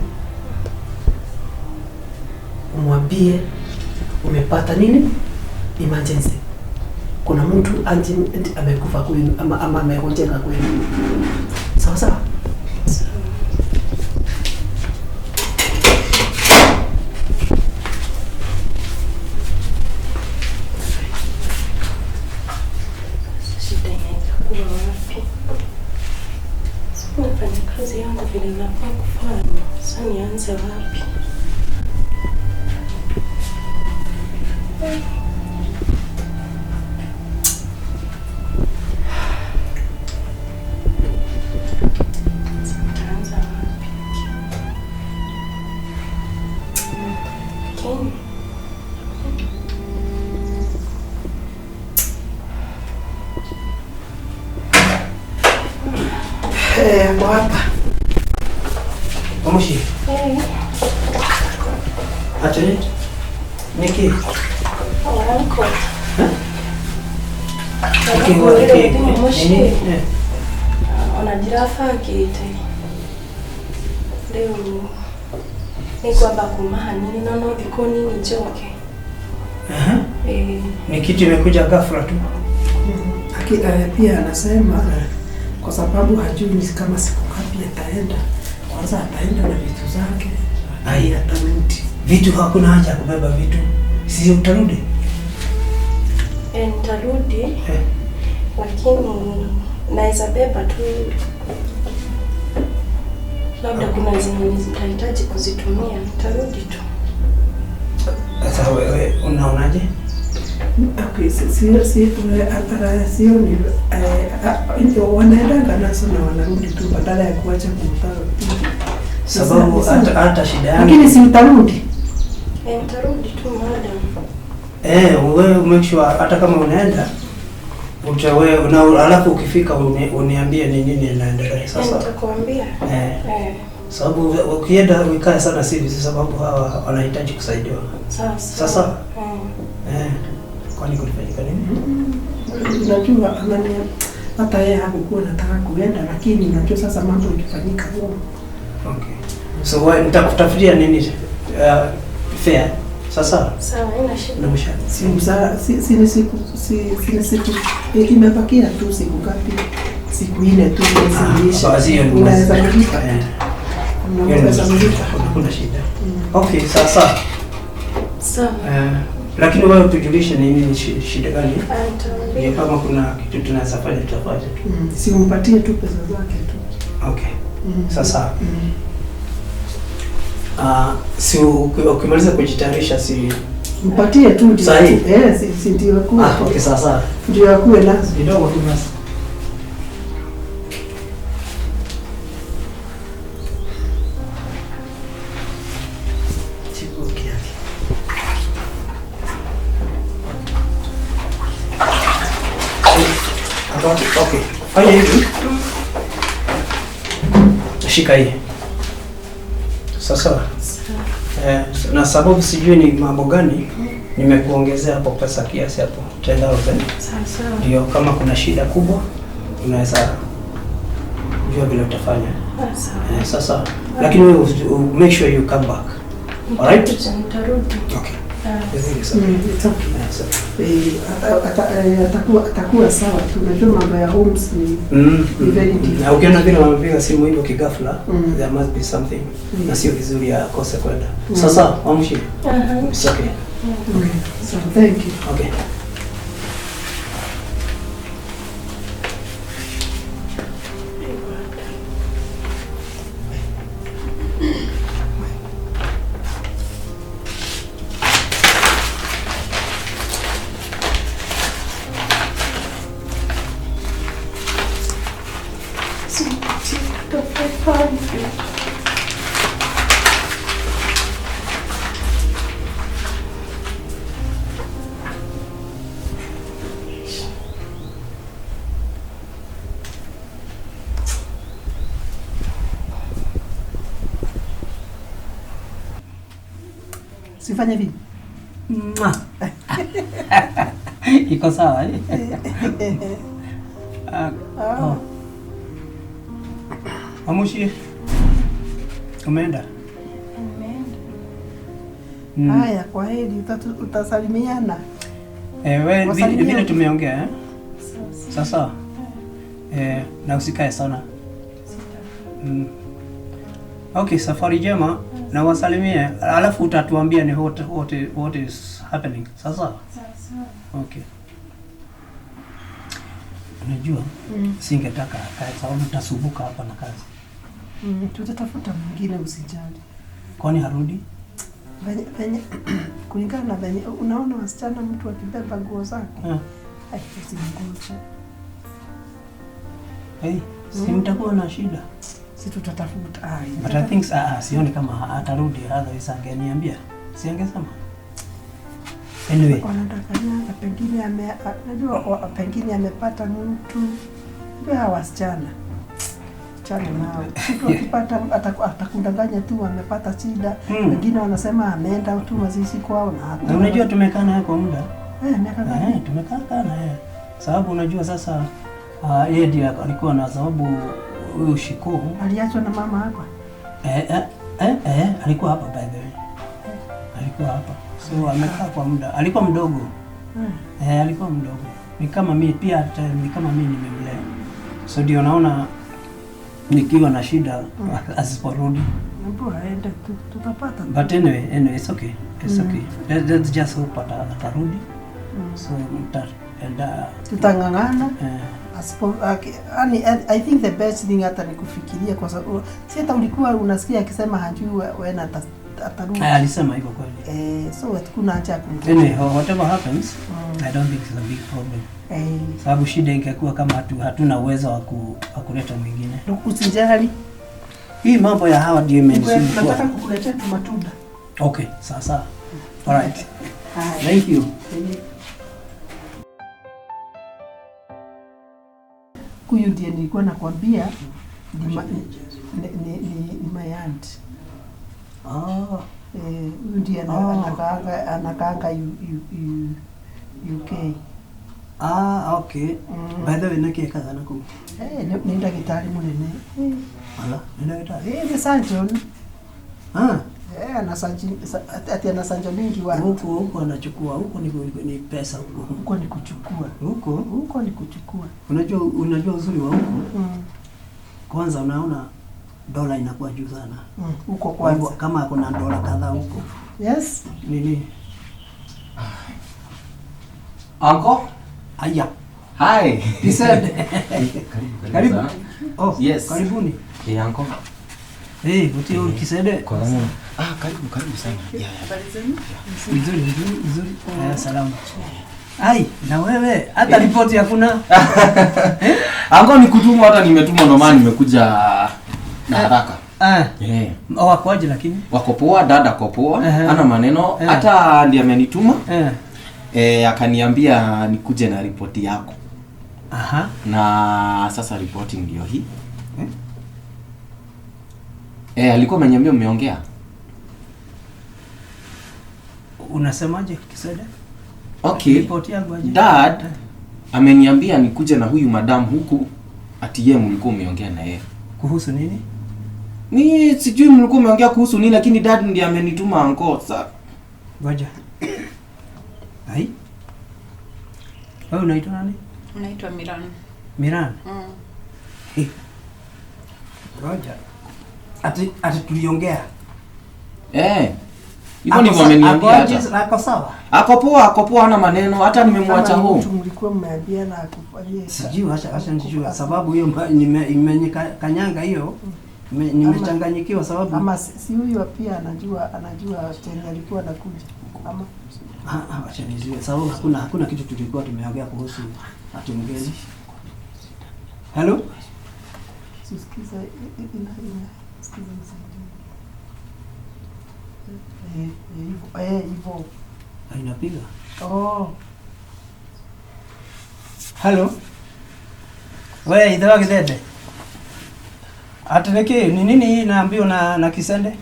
umwambie umepata nini emergency, kuna mtu amekufa kwenu ama amegonjeka kwenu. Sawa sawa? Shida inaweza kuwa wapi? Nafanya kazi yangu vile nafaa kufanya. Sasa nianze wapi? Nitaanza wapi? Lakini Ako hapa. Omushi. Atĩ nĩkĩ? Uncle. Nĩkĩ Nĩkĩ? Nini? Ona ndirabangĩte rĩu nĩngwamba kuma hanini no no thikũ nini njoke. Aha. Ĩĩ. Ni kitu imekuja ghafla tu. Pia anasema kwa sababu hajui ni kama siku ngapi ataenda. Kwanza ataenda na vitu zake. Ai. Atarudi. Vitu hakuna haja ya kubeba vitu. Si utarudi? Nitarudi lakini naweza beba tu, labda kuna zenye nitahitaji kuzitumia, nitarudi tu. Sasa wewe unaonaje? Okay, sio ni wanaendanga nazo na wanarudi tu badala ya kuacha kumtaka. Sababu hata shida yangu. Lakini si utarudi? Nitarudi tu madam. Wewe make sure hata kama unaenda utawe na alafu ukifika uniambie ni nini inaendelea sasa. Nitakwambia. Sababu ukienda uikae sana si vizuri, sababu hawa wanahitaji kusaidiwa. Sawa. Sasa kwani kulifanyika nini? Unajua anania hata yeye hakukuwa anataka kuenda, lakini unajua sasa mambo ikifanyika huko. Okay. So wewe nitakutafutia nini fare. Sasa Sawa, haina shida. Si siku imebakia tu siku ngapi? Siku 4 tu mwezi. Unaweza kulipa. Unaweza kulipa. Hakuna shida. Okay, sasa. Sawa. Lakini wewe tujulishe ni nini shida gani? Nitaambia. Kama kuna kitu tunaweza fanya tutafanya tu. Si umpatie tu pesa zake tu. Okay. Sasa. Si ukimaliza kujitayarisha si Mpatie tu ndio. Sahi. Eh, si ndio akuwe. Ah, okay, sawa sawa. Ndio akuwe nazo. Kidogo tu basi. Chibuki yake. Okay. Fanya hivi. Shika hii. Sasa na sababu sijui ni mambo gani nimekuongezea hapo pesa kiasi hapo 10,000. Sawa sawa. Ndio kama kuna shida kubwa unaweza jua vile utafanya. Sawa. Sasa lakini wewe make sure you come back. Alright? Nitakuja, nitarudi. Okay. Ah. It's okay. It's okay. So. Atakuwa sawa tu. Unajua mambo ya homes ni ni very difficult. Na ukiona vile wamepiga simu hivyo kighafla, there must be something. Na sio vizuri akose kwenda. Sasa, amshi. Aha. It's okay. Okay. So thank you. Okay. Simpatie kutoka 500. Sifanye vipi? Mwah. Iko sawa eh? Ah, oh. Amushi. Umeenda? Nimeenda. Haya, kwa heri, utasalimiana. Eh, we Wasalimie. vile tumeongea eh? Sawa. Sasa na usikae sana. Sitakaa. Okay, safari njema na wasalimie, alafu utatuambia ni what is happening. Sasa? Sawa sawa. Okay. Unajua singetaka akae sababu tutasumbuka hapa na kazi. Tutatafuta mwingine, usijali. Kwani harudi? Venye kulingana na venye unaona wasichana, mtu akibeba nguo zake, ai, usimngoje. Hey, si mtakuwa na shida. Si tutatafuta. Ai, But I think sioni kama atarudi, otherwise angeniambia. Si angesema. Anyway, wanadanganyanga, pengine najua pengine amepata mtu. Ndio hawa wasichana chana nao, mtu akipata atakudanganya tu amepata shida. Wengine wanasema ameenda tu mazishi kwao na hakuna. Na unajua tumekaa naye kwa muda. Eh, miaka ngapi? Eh, tumekaa kaa naye. Sababu unajua sasa yeye ndiye alikuwa na sababu huyu Shiku Aliachwa na mama hapa. Alikuwa hapa by the way. Alikuwa hapa. So amekaa kwa muda. Alikuwa mdogo. Eh, alikuwa mdogo. Ni kama mimi pia hata ni kama mimi nimemlea. So ndio naona nikiwa na shida asiporudi. Mbona aende tu, tutapata. But anyway, it's okay. It's okay. Let's just hope atarudi. So mtaenda Tutang'ang'ana. Eh, Asipo, I think the best thing hata ni kufikiria, kwa sababu si hata ulikuwa unasikia akisema hajui when atarudi. Alisema hivyo kweli. Eh, so hakuna haja ya kumgoja. Anyway, whatever happens, I don't think it's a big problem. Sababu shida ingekuwa kama hatuna uwezo wa kuleta mwingine. Usijali. Hii mambo ya hawa ndio imenisumbua. Nataka kukuletea tu matunda. Okay, sawa sawa. All right. Haya. Thank you. Huyu ndiye nilikuwa nakwambia ni my aunt. Ah, Eh, huyu ndiye anakaanga UK. Ah, okay. By the way, naki kaza naku. Eh, ni ndagĩtarĩ mũnene. Eh, Ala, ni daktari. eh, ni surgeon. Ah, Eh, ana surgeon, ati ana surgeon mingi watu. Huko anachukua, huko ni pesa huko. Huko ni kuchukua. Huko Huko ni kuchukua. unajua uzuri wa huko? Kwanza unaona dola inakuwa juu sana. Huko Kwa hivyo kwanza. kama kuna dola kadhaa huko. Yes. Nini? Uncle? Aya. Hi. He said. Karibu. Oh, Yes. karibuni. Hey, uncle. Eh, hey, utio kisede. Kwa nini? Ah, karibu karibu sana. Yeah. Habari zenu? Nzuri nzuri nzuri. Salama. Ai, na wewe hata ripoti hakuna. Ango nikutumwa, hata nimetumwa ndo maana nimekuja na haraka. Wako aje lakini? Wako poa, dada ako poa, ana maneno, hata ndiye amenituma. Akaniambia nikuje na ripoti yako. Aha. Na sasa ripoti ndio hii. Alikuwa ameniambia mmeongea. Unasemaje Kisada? Okay. Ripoti yangu aje? Dad ameniambia nikuje na huyu madam huku ati yeye mlikuwa mmeongea na yeye. Kuhusu nini? Ni sijui mlikuwa mmeongea kuhusu nini, lakini dad ndiye amenituma anko. Sasa ngoja. Ai. Wewe unaitwa nani? Naitwa Miran. Miran? Hey. Ngoja. Ati tuliongea. Hivyo ndivyo ameniambia hata. Ako sawa. Ako poa, hana maneno, hata nimemwacha home. Mtu mlikuwa mmeambia na akufanyie. Sijui, acha nijue sababu hiyo imenyekanyanga hiyo. Nimechanganyikiwa sababu ama si huyu pia anajua tena alikuwa anakuja. Ama acha nijue sababu hakuna kitu tulikuwa tumeongea kuhusu ati mgeni. Hello? Sikiza ina sikiza msaidie. Hivyo. Inapiga. Oh. Hello. Wewe idhawa Githende. Ati niki ni nini hii naambiwa na Kisende?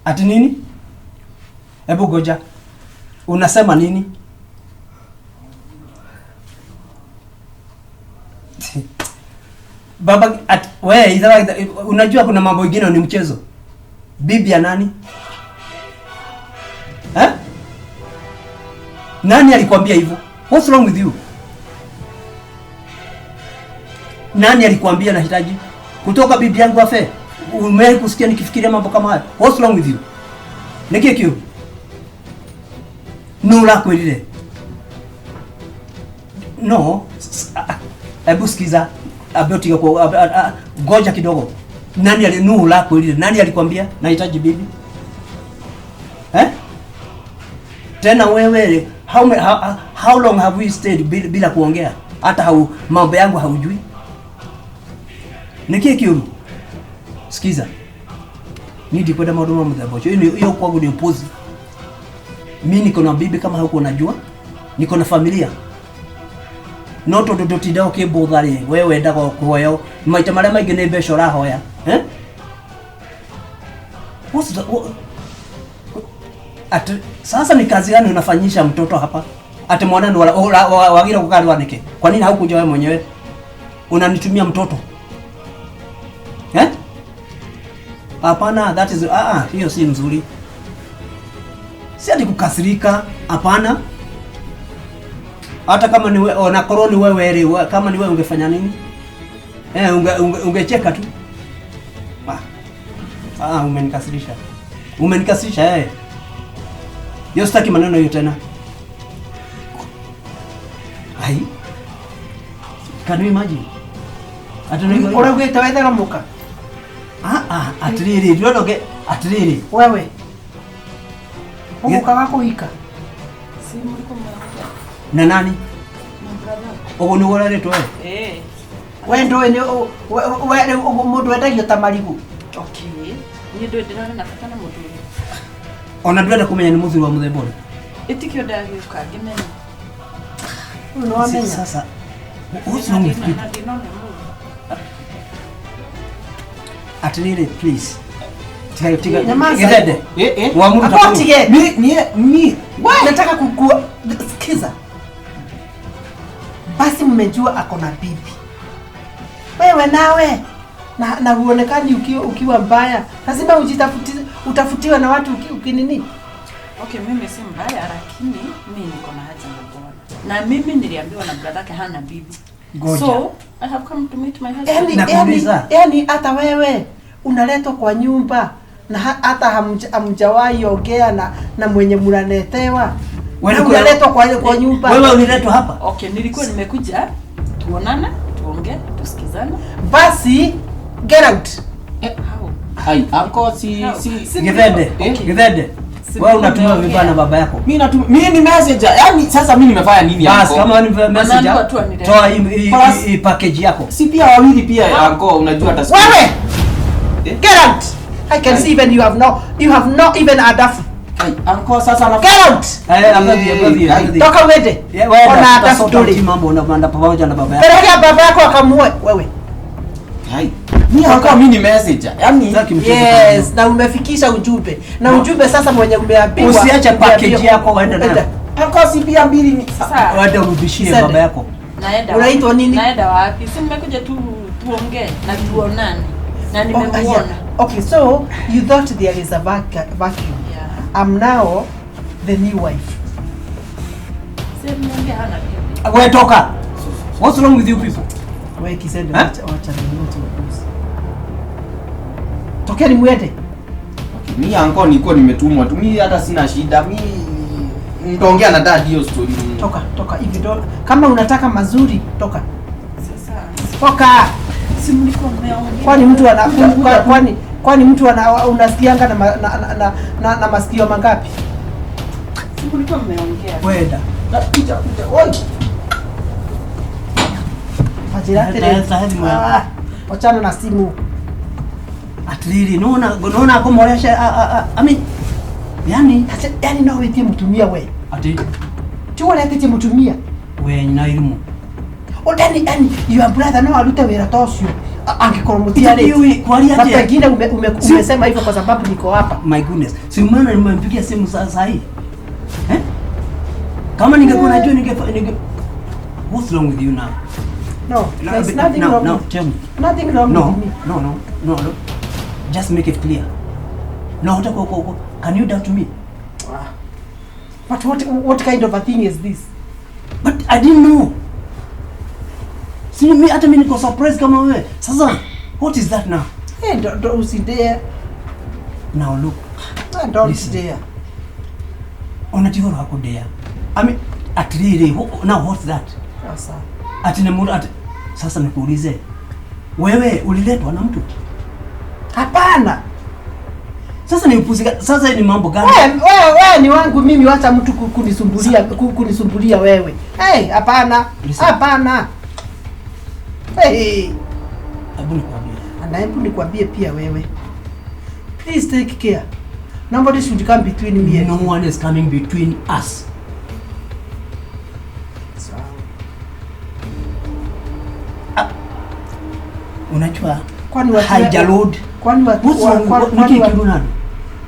Ati nini? Hebu goja. Unasema nini? Baba wewe idhawa unajua kuna mambo mengine ni mchezo. Bibi ya nani? Nani alikwambia hivyo? What's wrong with you? Nani alikwambia nahitaji kutoka bibi yangu afe? Umewahi kusikia nikifikiria mambo kama haya? What's wrong with you? Niki kiu. Nula kwelile. No, hebu sikiza. Aboti kwa goja kidogo. Nani alinula kwelile? Nani alikwambia nahitaji bibi? Tena wewe how long have we stayed bila kuongea? Hata mambo yangu haujui. Niki kiu. Sikiza. Nidi kwenda madumo mdhabocho. Hiyo kwangu ni upuzi. Mimi niko na bibi kama huko unajua. Niko na familia. No tondu ndutinda ukimbuthari we wendaga kuhoya maita maria maingi ni mbeca urahoya. What's the, at sasa ni kazi gani unafanyisha mtoto hapa? Ati mwanani wagira kukarwa niki? Kwa nini haukuja wewe mwenyewe? Unanitumia mtoto. Hapana, that is hiyo si nzuri. Si ati kukasirika, hapana. Hata kama ni wewe na koroni wewe kama ni wewe ungefanya nini? Ungecheka tu. Umenikasirisha. Umenikasirisha. Yo sitaki maneno hiyo tena. Ai. Can you imagine? Uraugite wethera muka. Atiriri, ndionoge atiriri. Wewe. Umuka wako hika. Si mliko mnaongea. Na nani? Na brother. Ogo ni wararetwo we? We ndoe ni we mundu endagio ta marigu. Okay. Ni ndoe ndirona na bata na muthuri. Ona ndwenda kumenya ni muthuri wa muthemba uri. Itikio ndagiuka ngimenya. No wamenya. Sasa what's wrong with people? Atiriri, please. Tiga. Githende. Wamuruta. Mi nataka kukua sikiza. Basi mmejua ako na bibi. Wewe nawe na huonekani ukiwa mbaya. Lazima utafutiwe na watu ukinini. Okay, mimi si mbaya lakini mimi niko na haja na bwana. Na mimi niliambiwa na brother yake hana bibi. Goja. So, I have come to meet my husband. Yani hata wewe unaletwa kwa nyumba na hata hamjawahi ongea na mwenye mnanetewa. Wewe unaletwa kwa nyumba. Wewe uliletwa hapa? Okay, nilikuwa nimekuja tuonane, tuongee, tusikizane. Basi get out. How? Ai, uncle si si Githende, Githende. Wewe unatumia vibaya na baba yako. Mimi natumia, mimi ni messenger. Yaani sasa mimi nimefanya nini Bas, uncle? kama ni messenger, Anaambiwa tu anirehemu. toa hii package yako. Si pia wawili pia uncle, unajua hata Wewe! Eh? Get out. I can see even you have not even adafu. Ai, uncle sasa na Get out. Eh, angalia, angalia, angalia. Toka uende. Eh, wewe Ona adafu utasota dole. uti mambo unapanda pamoja na baba yako. Pelekea baba yako akamuoe wewe. Ai. Mimi uncle, mimi ni messenger. Yaani Sitaki mchezo. Yes, na umefikisha ujumbe. Na ujumbe sasa mwenye umeambiwa. Usiache package yako uende nayo. Uncle si pia mbili ni Sasa Waende urudishie Sende. baba yako. naenda. Unaitwa nini? Naenda wapi? Si nimekuja tu tuongee na tuonane. Na Oh, nimemuona. yeah. Okay, so you thought there is a vacuum. Yeah. I'm now the new wife. Si nimeongea hana bibi. Wewe toka. What's wrong with you people? Wewe Kisende, Eh? wacha wacha upuzi. Tokeni muende. Okay, mimi uncle nilikuwa nimetumwa tu. Mimi hata sina shida. Mimi nitaongea na dad hiyo story. Toka, toka hivi ndo kama unataka mazuri toka. Sasa Toka. si mlikuwa mmeongea. Kwani mtu ana kwani mtu ana unasikianga na masikio mangapi? Si mlikuwa mmeongea. Wewe da. Kuja kuja. Oi. Wachana na simu. Atlili naona naona akomoresha I mean yani yani no wetie mtumia we. Ati Chuo lete mtumia. We na elimu. O yani yani your brother no arute wira tocio. Angikorwo mutiarĩtie. Kwaria Na atia? pengine umesema hivyo kwa sababu niko hapa. My goodness. Si maana nimempigia simu saa hii. Eh? Kama ningekuwa najua ninge What's wrong with you now? No, there's nothing wrong. No, tell me. Nothing wrong no, with me. No. Just make it clear. No, can you doubt me? But what kind of a thing is this? But I didn't know. See me hata mimi niko surprised kama wewe. Sasa what is that now? Hey, don't dare. Now look. Don't dare. Unajua hako dare. I mean at really now what's that? Sasa. Ati na mtu sasa nikuulize. Wewe uliletwa na mtu? Hapana. Sasa ni upuzi, sasa ni mambo gani? Wewe ni wangu mimi, wacha mtu kunisumbulia kunisumbulia wewe. Hey, hapana. Hapana. Hey. Hebu nikwambie. Na hebu nikwambie pia wewe. Please take care. Nobody should come between me and no you. One is coming between us. So. Unajua kwani watu haijalod. Kwani watu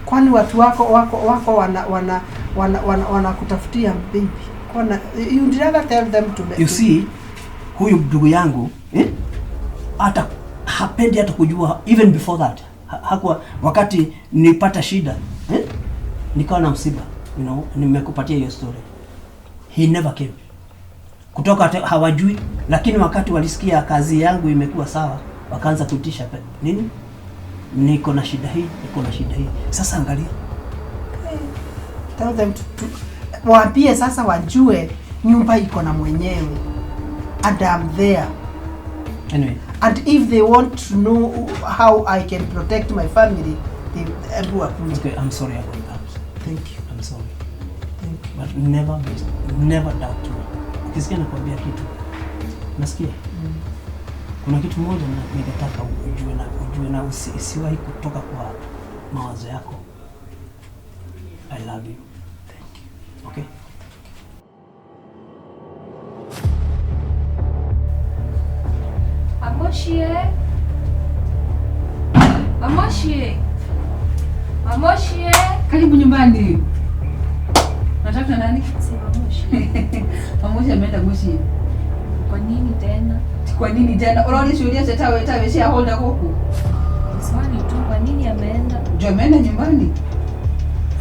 kwani watu wako wana kutafutia baby. Kwani you rather tell them to You see huyu ndugu yangu hata hapendi hata kujua even before that. Hakuwa wakati nilipata shida nikawa na msiba, you know, nimekupatia hiyo story. He never came. Kutoka hawajui, lakini wakati walisikia kazi yangu imekuwa sawa, wakaanza kuitisha nini? Niko na shida hii, niko na shida hii. Sasa angalia. Tell them to waambie sasa wajue nyumba iko na mwenyewe. And I'm there. Anyway. And if they want to know how I can protect my family, they will. Okay, I'm sorry about that. Thank you. I'm sorry. Thank you. But never doubt me. Ukisikia nakwambia kitu. Nasikia? Kuna kitu moja ningetaka ujue na usiwahi kutoka kwa mawazo yako. I love you. Thank you. Okay? Amoshie. Amoshie. Amoshie. Karibu nyumbani. Unatafuta nani? Si Amoshie. Amoshie ameenda Moshi. Kwa nini tena? Kwa nini tena? Unaona shuhudia tata wewe shareholder huku. Swali tu kwa nini ameenda? Ndio ameenda nyumbani.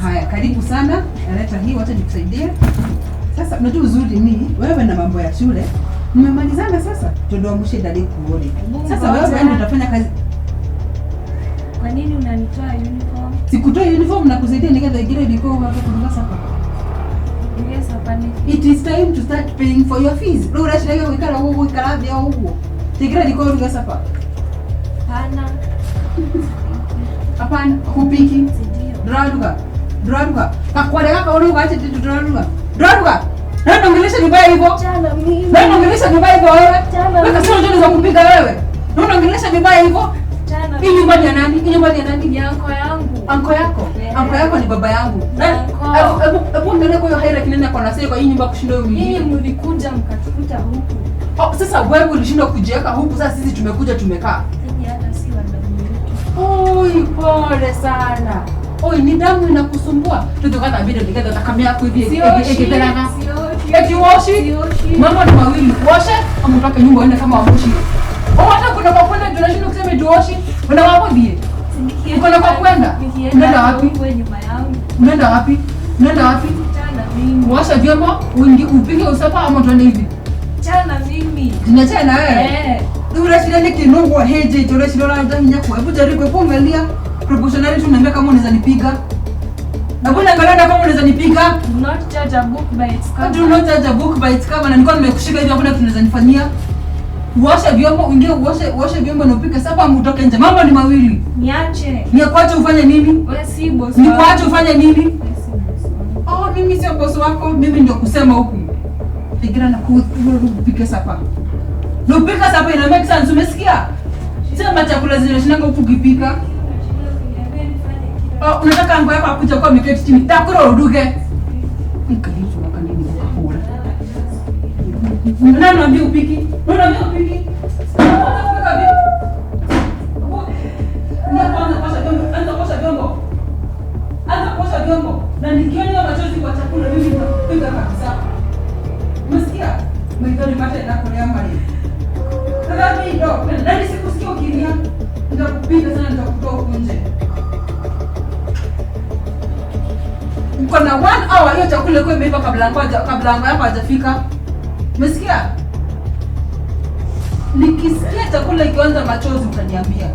Haya, karibu sana. Naleta hii wacha nikusaidie. Sasa unajua uzuri ni wewe na mambo ya shule mmemalizana sasa. Ndio Amoshie ndani kuone. Sasa wewe ndio utafanya kazi. Kwa nini unanitoa uniform? Sikutoa uniform na kusaidia nikaza ingine ilikuwa hapa kwa sasa. It is time to start paying for your fees. Rora shirega wikara huko wikara vya huko. Tigira jiko uruge sapa. Hapana. Hapana, hupiki. Ndio. Nduraruga. Nduraruga. Kakware kaka uruga acha nduraruga. Nduraruga. Nani ongelesha vibaya hivyo? Jana mimi. Nani ongelesha vibaya hivyo wewe? Jana Wewe kasema unajua kupika wewe. Nani ongelesha vibaya hivyo? Jana. Hii nyumba ni ya nani? Hii nyumba ni ya nani? Ni anko yangu. Anko yako? Yeah. Anko yako ni baba yangu. Ni anko. Hebu angalia kwa hiyo hierarchy nani ako na say kwa hii nyumba kushinda huyu Nyinyi mwingine. mlikuja mkatukuta huku. Oh, sasa wewe ulishindwa kujiweka huku, sasa sisi tumekuja tumekaa. Nyinyi hata si wa damu yetu. Oi, pole sana. Oi, ni damu inakusumbua. Tutukata bila nikaza takamia yako hivi Sioshi. ekiteranga. Sioshi. Eti woshi? Sioshi. Mambo ni mawili, uoshe ama utoke nyumba uende kama wamoshi. Oh, hata kuna kwa kwenda tunashindwa kusema eti uoshi. Una wapo die? Uko na kwa kwenda? Nikienda Unaenda wapi? huko nyuma yangu. Unaenda wapi? Unaenda wapi? Chana mimi. Uoshe vyombo, uingi upike usapa ama tuende hivi. Chana mimi. Tunachana na wewe. Eh. Urashira ni kinungu heje urashira na hinya kwa. Hebu jaribu hebu angalia proportionality unaniambia kama unaweza nipiga. Na mbona angalia na kama unaweza nipiga? Do not judge a book by its cover. Do not judge a book by its cover. Na nilikuwa nimekushika hivi hakuna kitu unaweza nifanyia. Uoshe vyombo, uingie uoshe vyombo na upike sapa ama utoke nje. Mambo ni mawili. Niache. Nikuache ufanye nini? Wewe si boss wangu. Nikuache ufanye nini? Wewe si boss wangu. Oh, mimi sio boss wako, mimi ndio kusema huku. Fikiria na kupika sapa. Na upika sapa ina make sense, umesikia? Sema chakula zinashinanga huku ukipika. Oh, unataka ango yako akuja kwa ameketi chini. Takura uruge. Nikalifu wakanini ukahura. Nani anambia upiki? Nani anambia upiki? Unataka kupika vipi? Ndio kwanza kosha vyombo, anza kosha vyombo. Anza kuosha vyombo. Na nikiona machozi kwa chakula mimi nitakupiga kabisa. Umesikia? Mimi nipate na kulea mali. Sasa mimi ndo, nani sikusikia ukilia? Nitakupiga sana, nitakutoa huku nje. Uko na 1 hour hiyo chakula iko imeiva kabla ango yako hajafika. Umesikia? Nikisikia chakula ikianza machozi utaniambia.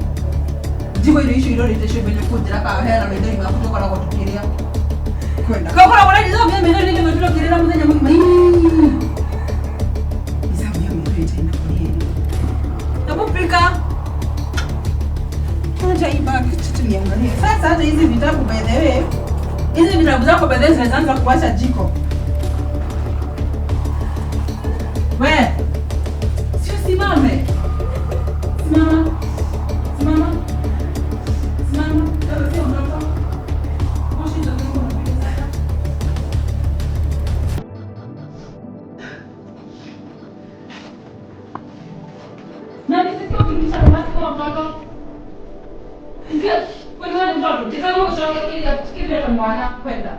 Jibu ile issue ile ile venye kujira ka hela maithori maku tukoragwo tukiria. Kwenda. Kwa kuna wale hizo mimi ndio nile mtu kirira muthenya mugima. Izamu ya mtu ina kulia. Hebu pika. Acha hii bag kitu niangalie. Sasa hata hizi vitabu by the way, hizi vitabu zako by the way zinaanza kuwasha jiko. We, sio simame. Simama. Simama. Simama. Wewe sio mtoto. Moshi ndio Mungu anapiga sasa. Nani sio kilisha basi kama mtoto? Ndio, wewe ni mtoto. Tazama ushauri kile kile mwana kwenda.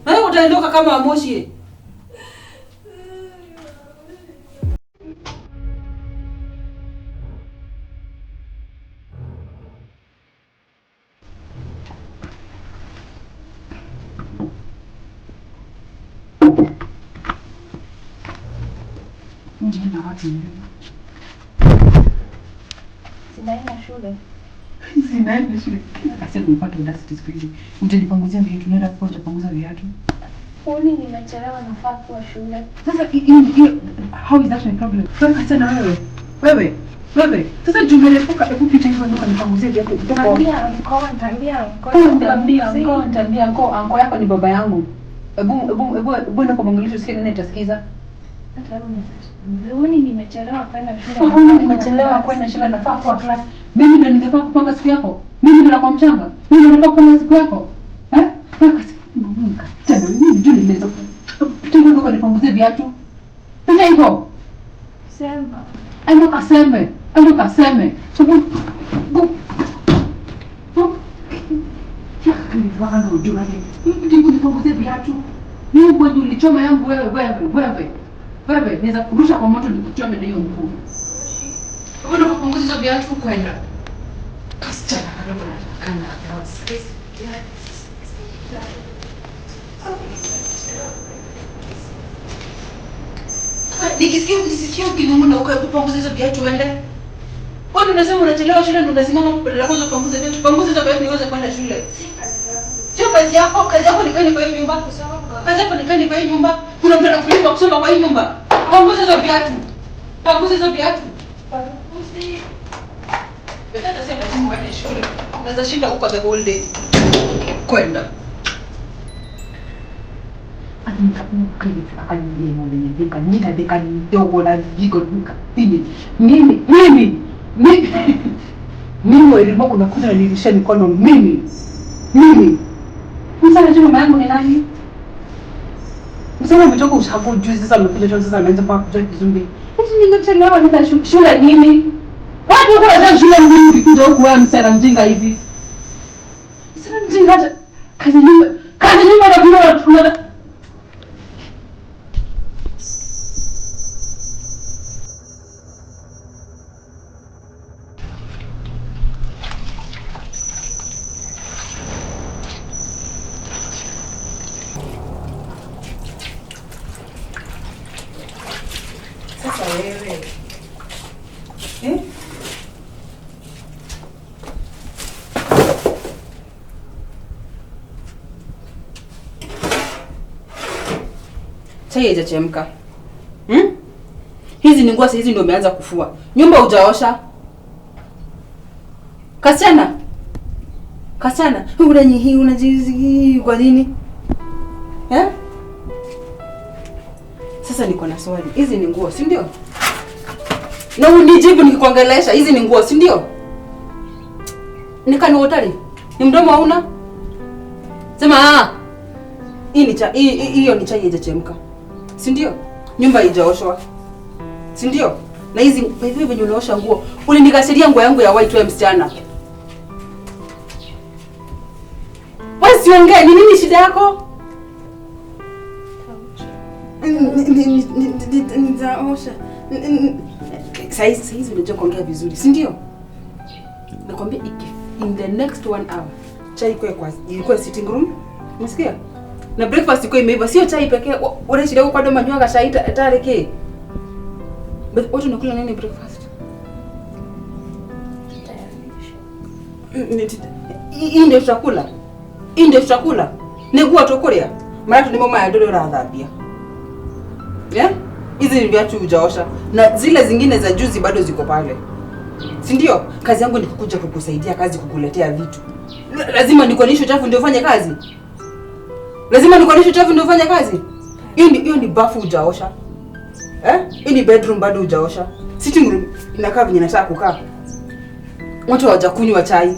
Wewe utaondoka kama moshi. Ndio wapi? Sinaenda shule. Sinaenda shule. Sasa nimepata audacity siku hizi. Utanipanguzia viatu, unaenda kwa utapanguza viatu. Uni nimechelewa nafaa kuwa shule. Sasa how is that my problem? Wewe achana wewe. Wewe, wewe. Sasa jumelepuka hebu pita hivyo ndio nipanguzie viatu. Nitaambia anko, nitaambia anko. Nitaambia anko, nitaambia anko, anko yako ni baba yangu. Hebu hebu hebu hebu ndio kumwangalia usikie nini itasikiza. Uni nimechelewa kwenda shule. Uni nimechelewa kwenda shule nafaa kuwa class. Mimi ndio ningefaa kupanga siku yako. Mimi ndio nakuwa mchanga. Mimi ndio nafaa kupanga siku yako. Eh? Mungu. Tena mimi ndio nimeweza. Pita hivyo ndio nipanguzie viatu. Pita hivyo. Sema. Endo kaseme. Endo kaseme. Sababu go. Go. Nilikuwa ujua nini? Ndipo nipanguzie viatu. Mimi mwenye ulichoma yangu wewe wewe wewe. Wewe naweza kurusha kwa moto nikuchome na hiyo mguu. Wewe ndio kupunguza hizo viatu kwenda. Kasichana kadogo na kana. Nikisikia nisikie ukinung'una huko, hebu panguza hizo viatu uende. Wewe unasema unachelewa shule ndio unasimama hapo badala kwanza upanguze viatu. Panguza hizo viatu niweze kwenda shule. Sio kazi yako, kazi yako ni kwenda kwa hii nyumba. Kazi yako ni kwenda kwa hii nyumba. Kuna mtu anakulipa kusoma kwa hii nyumba. Panguza hizo viatu. Panguza hizo viatu. Hata sema lazima uende shule. Unaweza shinda huko the whole day. Kwenda. Mimi Wairimu unakuja unanirudishia mikono mimi. Mimi. Msa anajua mama yangu ni nani? Msa ametoka ushago juzi sasa amekuja chuo sasa ameanza mpaka kujua Kizungu. Eti ningechelewa nenda shule nini? Watu wako wanataka shule nini ukikuja huku wewe msana mjinga hivi? Msana mjinga hata kazi nyumba na kuna Sasa wewe. Eh? Chai haijachemka. Hizi ni nguo hizi ndio umeanza kufua. Nyumba hujaosha. Kasichana. Kasichana, unanyihi unajizi kwa nini? Eh? Sasa niko na swali. Hizi ni nguo, si ndio? Na unijibu nikikuongelesha, hizi ni nguo, si ndio? Nikani hotari. Ni mdomo hauna? Sema ah. Hii ni cha hiyo ni chai haijachemka. Si ndio? Nyumba haijaoshwa. Si ndio? Na hizi hivi venye unaosha nguo, ulinikashiria nguo yangu ya white wewe msichana. Wewe siongee, ni nini shida yako? Nitaosha. Saizi unajua kuongea vizuri, si ndio? Nakwambia in the next 1 hour chai ikuwe sitting room. Unasikia? Na breakfast iko imeiva, sio chai pekee. Unashida kwa doma nywaga chai tareke. But watu unakula nini breakfast? Hii ndio chakula. Hii ndio chakula. Niguo tukuria. Mara tu ni mama ya dole rathambia. Yeah? Hizi ni viatu hujaosha na zile zingine za juzi bado ziko pale. Si ndio? Kazi yangu ni kukuja kukusaidia kazi, kukuletea vitu. Lazima nikuonyeshe uchafu ndio ufanye kazi. Lazima nikuonyeshe uchafu ndio ufanye kazi. Hiyo ni bafu hujaosha. Eh? Hii ni bedroom bado hujaosha. Sitting room inakaa venye nataka kukaa. Watu hawajakunywa chai.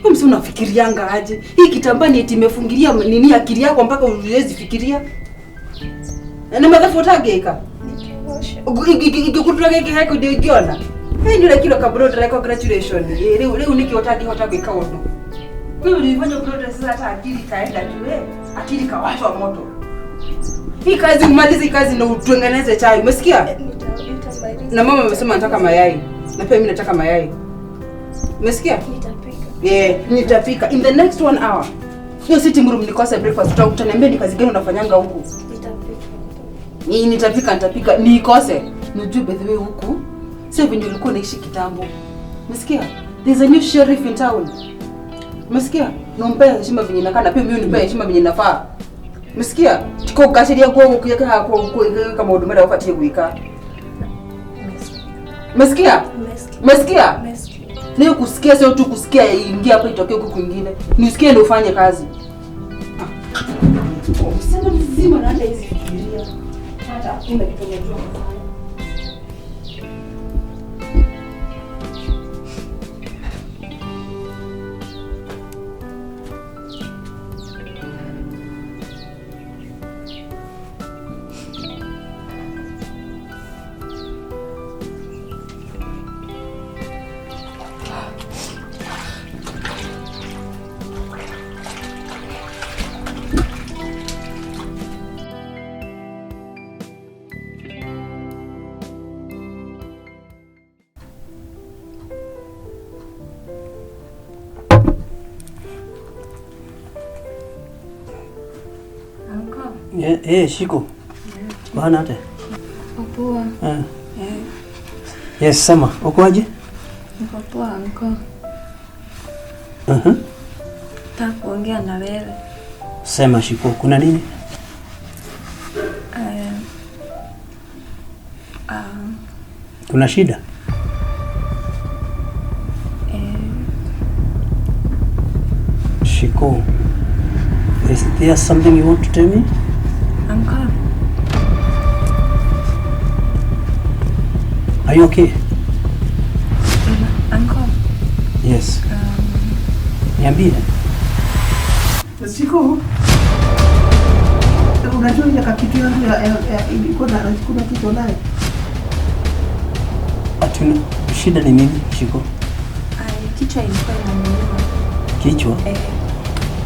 Wewe msi unafikirianga aje? Hii kitambaa ni eti imefungilia nini akili yako mpaka uwezi fikiria? Na madhafu utageka. Igikutura geke hako ndio igiona. Hii ndio kilo kabro ndira congratulation. Leo niki otagi hotageka ondo. Wewe ulifanya progress sasa hata akili kaenda tu eh. Akili kawashwa moto. Hii kazi umalize kazi na utengeneze chai. Umesikia? Na mama amesema nataka mayai. Na pia mimi nataka mayai. Umesikia? Nitapika. Yeah, nitapika in the next 1 hour. Hiyo sitting room nikose breakfast. Utaniambia ni kazi gani unafanyanga huku? Nitapika. Nitapika nikose. Nijue by the way huku sio vile ulikuwa unaishi kitambo. Umesikia? There's a new sheriff in town. Umesikia? Nompe heshima venye inakaa na pia mimi unipe heshima venye inafaa. Umesikia? Tiko gashiria kwa kuyeka kwa kama huduma ya ufatie kuika. Umesikia? Umesikia? Leo kusikia sio tu kusikia ingia hapa itokee huku kwingine. Nisikie ndio ufanye kazi. Msema mzima na hata hizi fikiria. Hata hakuna kitu unajua kufanya. Eh, Shiko. Bwana ate. Niko poa. Eh. Yes, sema, uko aje? Niko poa uncle. Nataka kuongea na wewe. Sema Shiko, kuna nini? Kuna shida? Shiko, is there something you want to tell me? Uncle. Are you okay? Uncle. Yes. Niambie. Shiko, unajua ile kitu yangu ya ilikuwa na kuna kitu naye. Atuna shida ni nini Shiko? Kichwa ilikuwa inaniuma. Kichwa?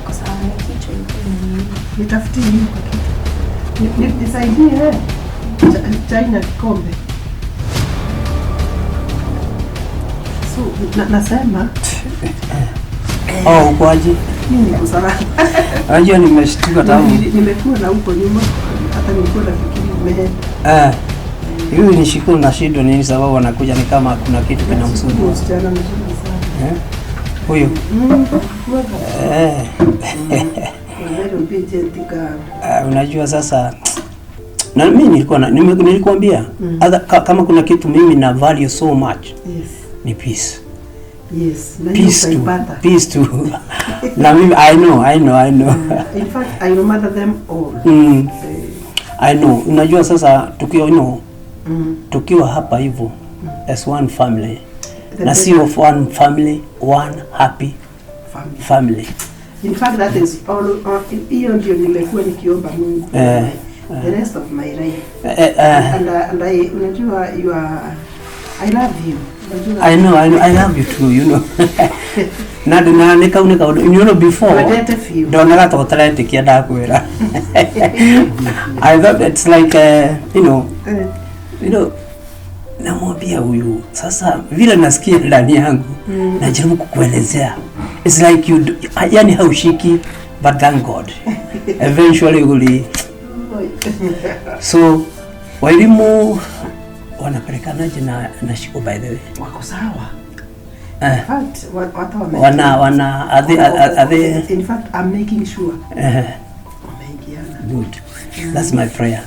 Kwa sababu kichwa ilikuwa inaniuma. Nitafutie nini kwa kichwa? Nisaidie chai na kikombe. So, nasema Oh, uko aje? Mimi niko salama. Unajua nimeshtuka tangu. Nimekuwa na huko nyuma hata nilikuwa nafikiri umeenda. Huyu ni Shiko na shida nini sababu anakuja ni kama kuna kitu kinamsumbua. Msichana mzuri sana. Huyu. Unajua sasa na mimi nilikuwa nilikuambia kama kuna kitu mimi na value so much. Yes. Ni peace. Yes, na peace to, peace to. Na mimi I know. In fact, I remember them all. I know. Unajua sasa tukiwa tukiwa hapa hivyo as one family. Na sio one family, one happy family. In fact, that is all. Hiyo ndio nimekuwa nikiomba Mungu. The rest of my life. And I, unajua you are, I love you. I know, I love you too, you know. Na nika you know before. Ndona to talented ndakwira. I thought it's like you know namwambia huyu sasa vile nasikia ndani yangu najaribu kukuelezea. It's like you, yani haushiki, but thank God. Eventually uli. So walimu wanapelekanaje na Shiko by the way? Wako sawa. In fact, wana are they in fact I'm making sure. Wameingiana. Good. That's my prayer.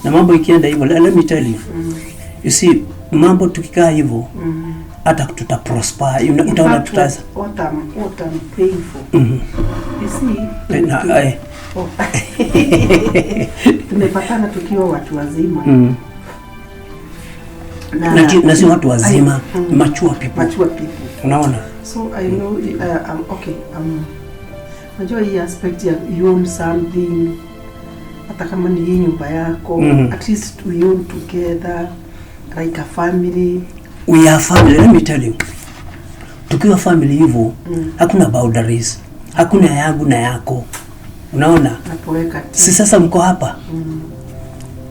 Na mambo ikienda hivyo, let me tell you. You see, mambo tukikaa hivyo hata tuta prosper. Utaona tutaza. What I'm praying for. You see, tumepatana tukiwa watu wazima. Na si watu wazima, mature people. Mature people. Unaona? So I know okay, unajua hii aspect ya you own something hata kama ni hii nyumba yako, at least we own together like a family. We are family, let me tell you. Tukiwa family hivyo, hakuna boundaries, hakuna yangu na yako. Unaona? Si sasa mko hapa.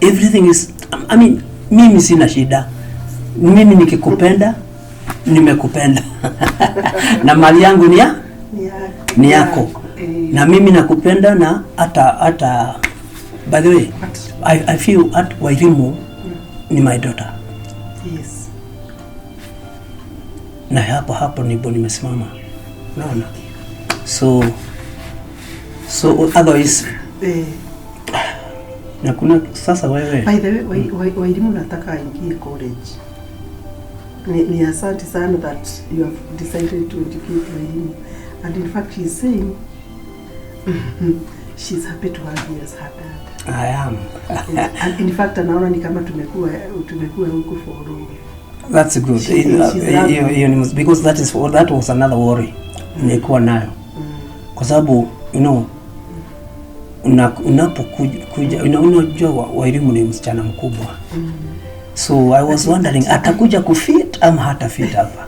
Everything is, I mean, mimi sina shida. Mimi nikikupenda, nimekupenda. Na mali yangu ni ya? Ni yako. Na mimi nakupenda na hata by the way, I feel at Wairimu ni my daughter. Yes. Na hapo ndipo nimesimama. Unaona? So otherwise na kuna sasa wewe. By the way, Wairimu nataka aingie college. Ni asante sana that you have decided to educate Wairimu. And in fact she's saying she's happy to have you as her dad. I am. And in fact anaona ni kama tumekuwa huko for long. That's good. Because that was another worry nilikuwa nayo. Kwa sababu you know unapokuja unajua Wairimu ni msichana mkubwa. So I was wondering atakuja kufit ama hatafit hapa.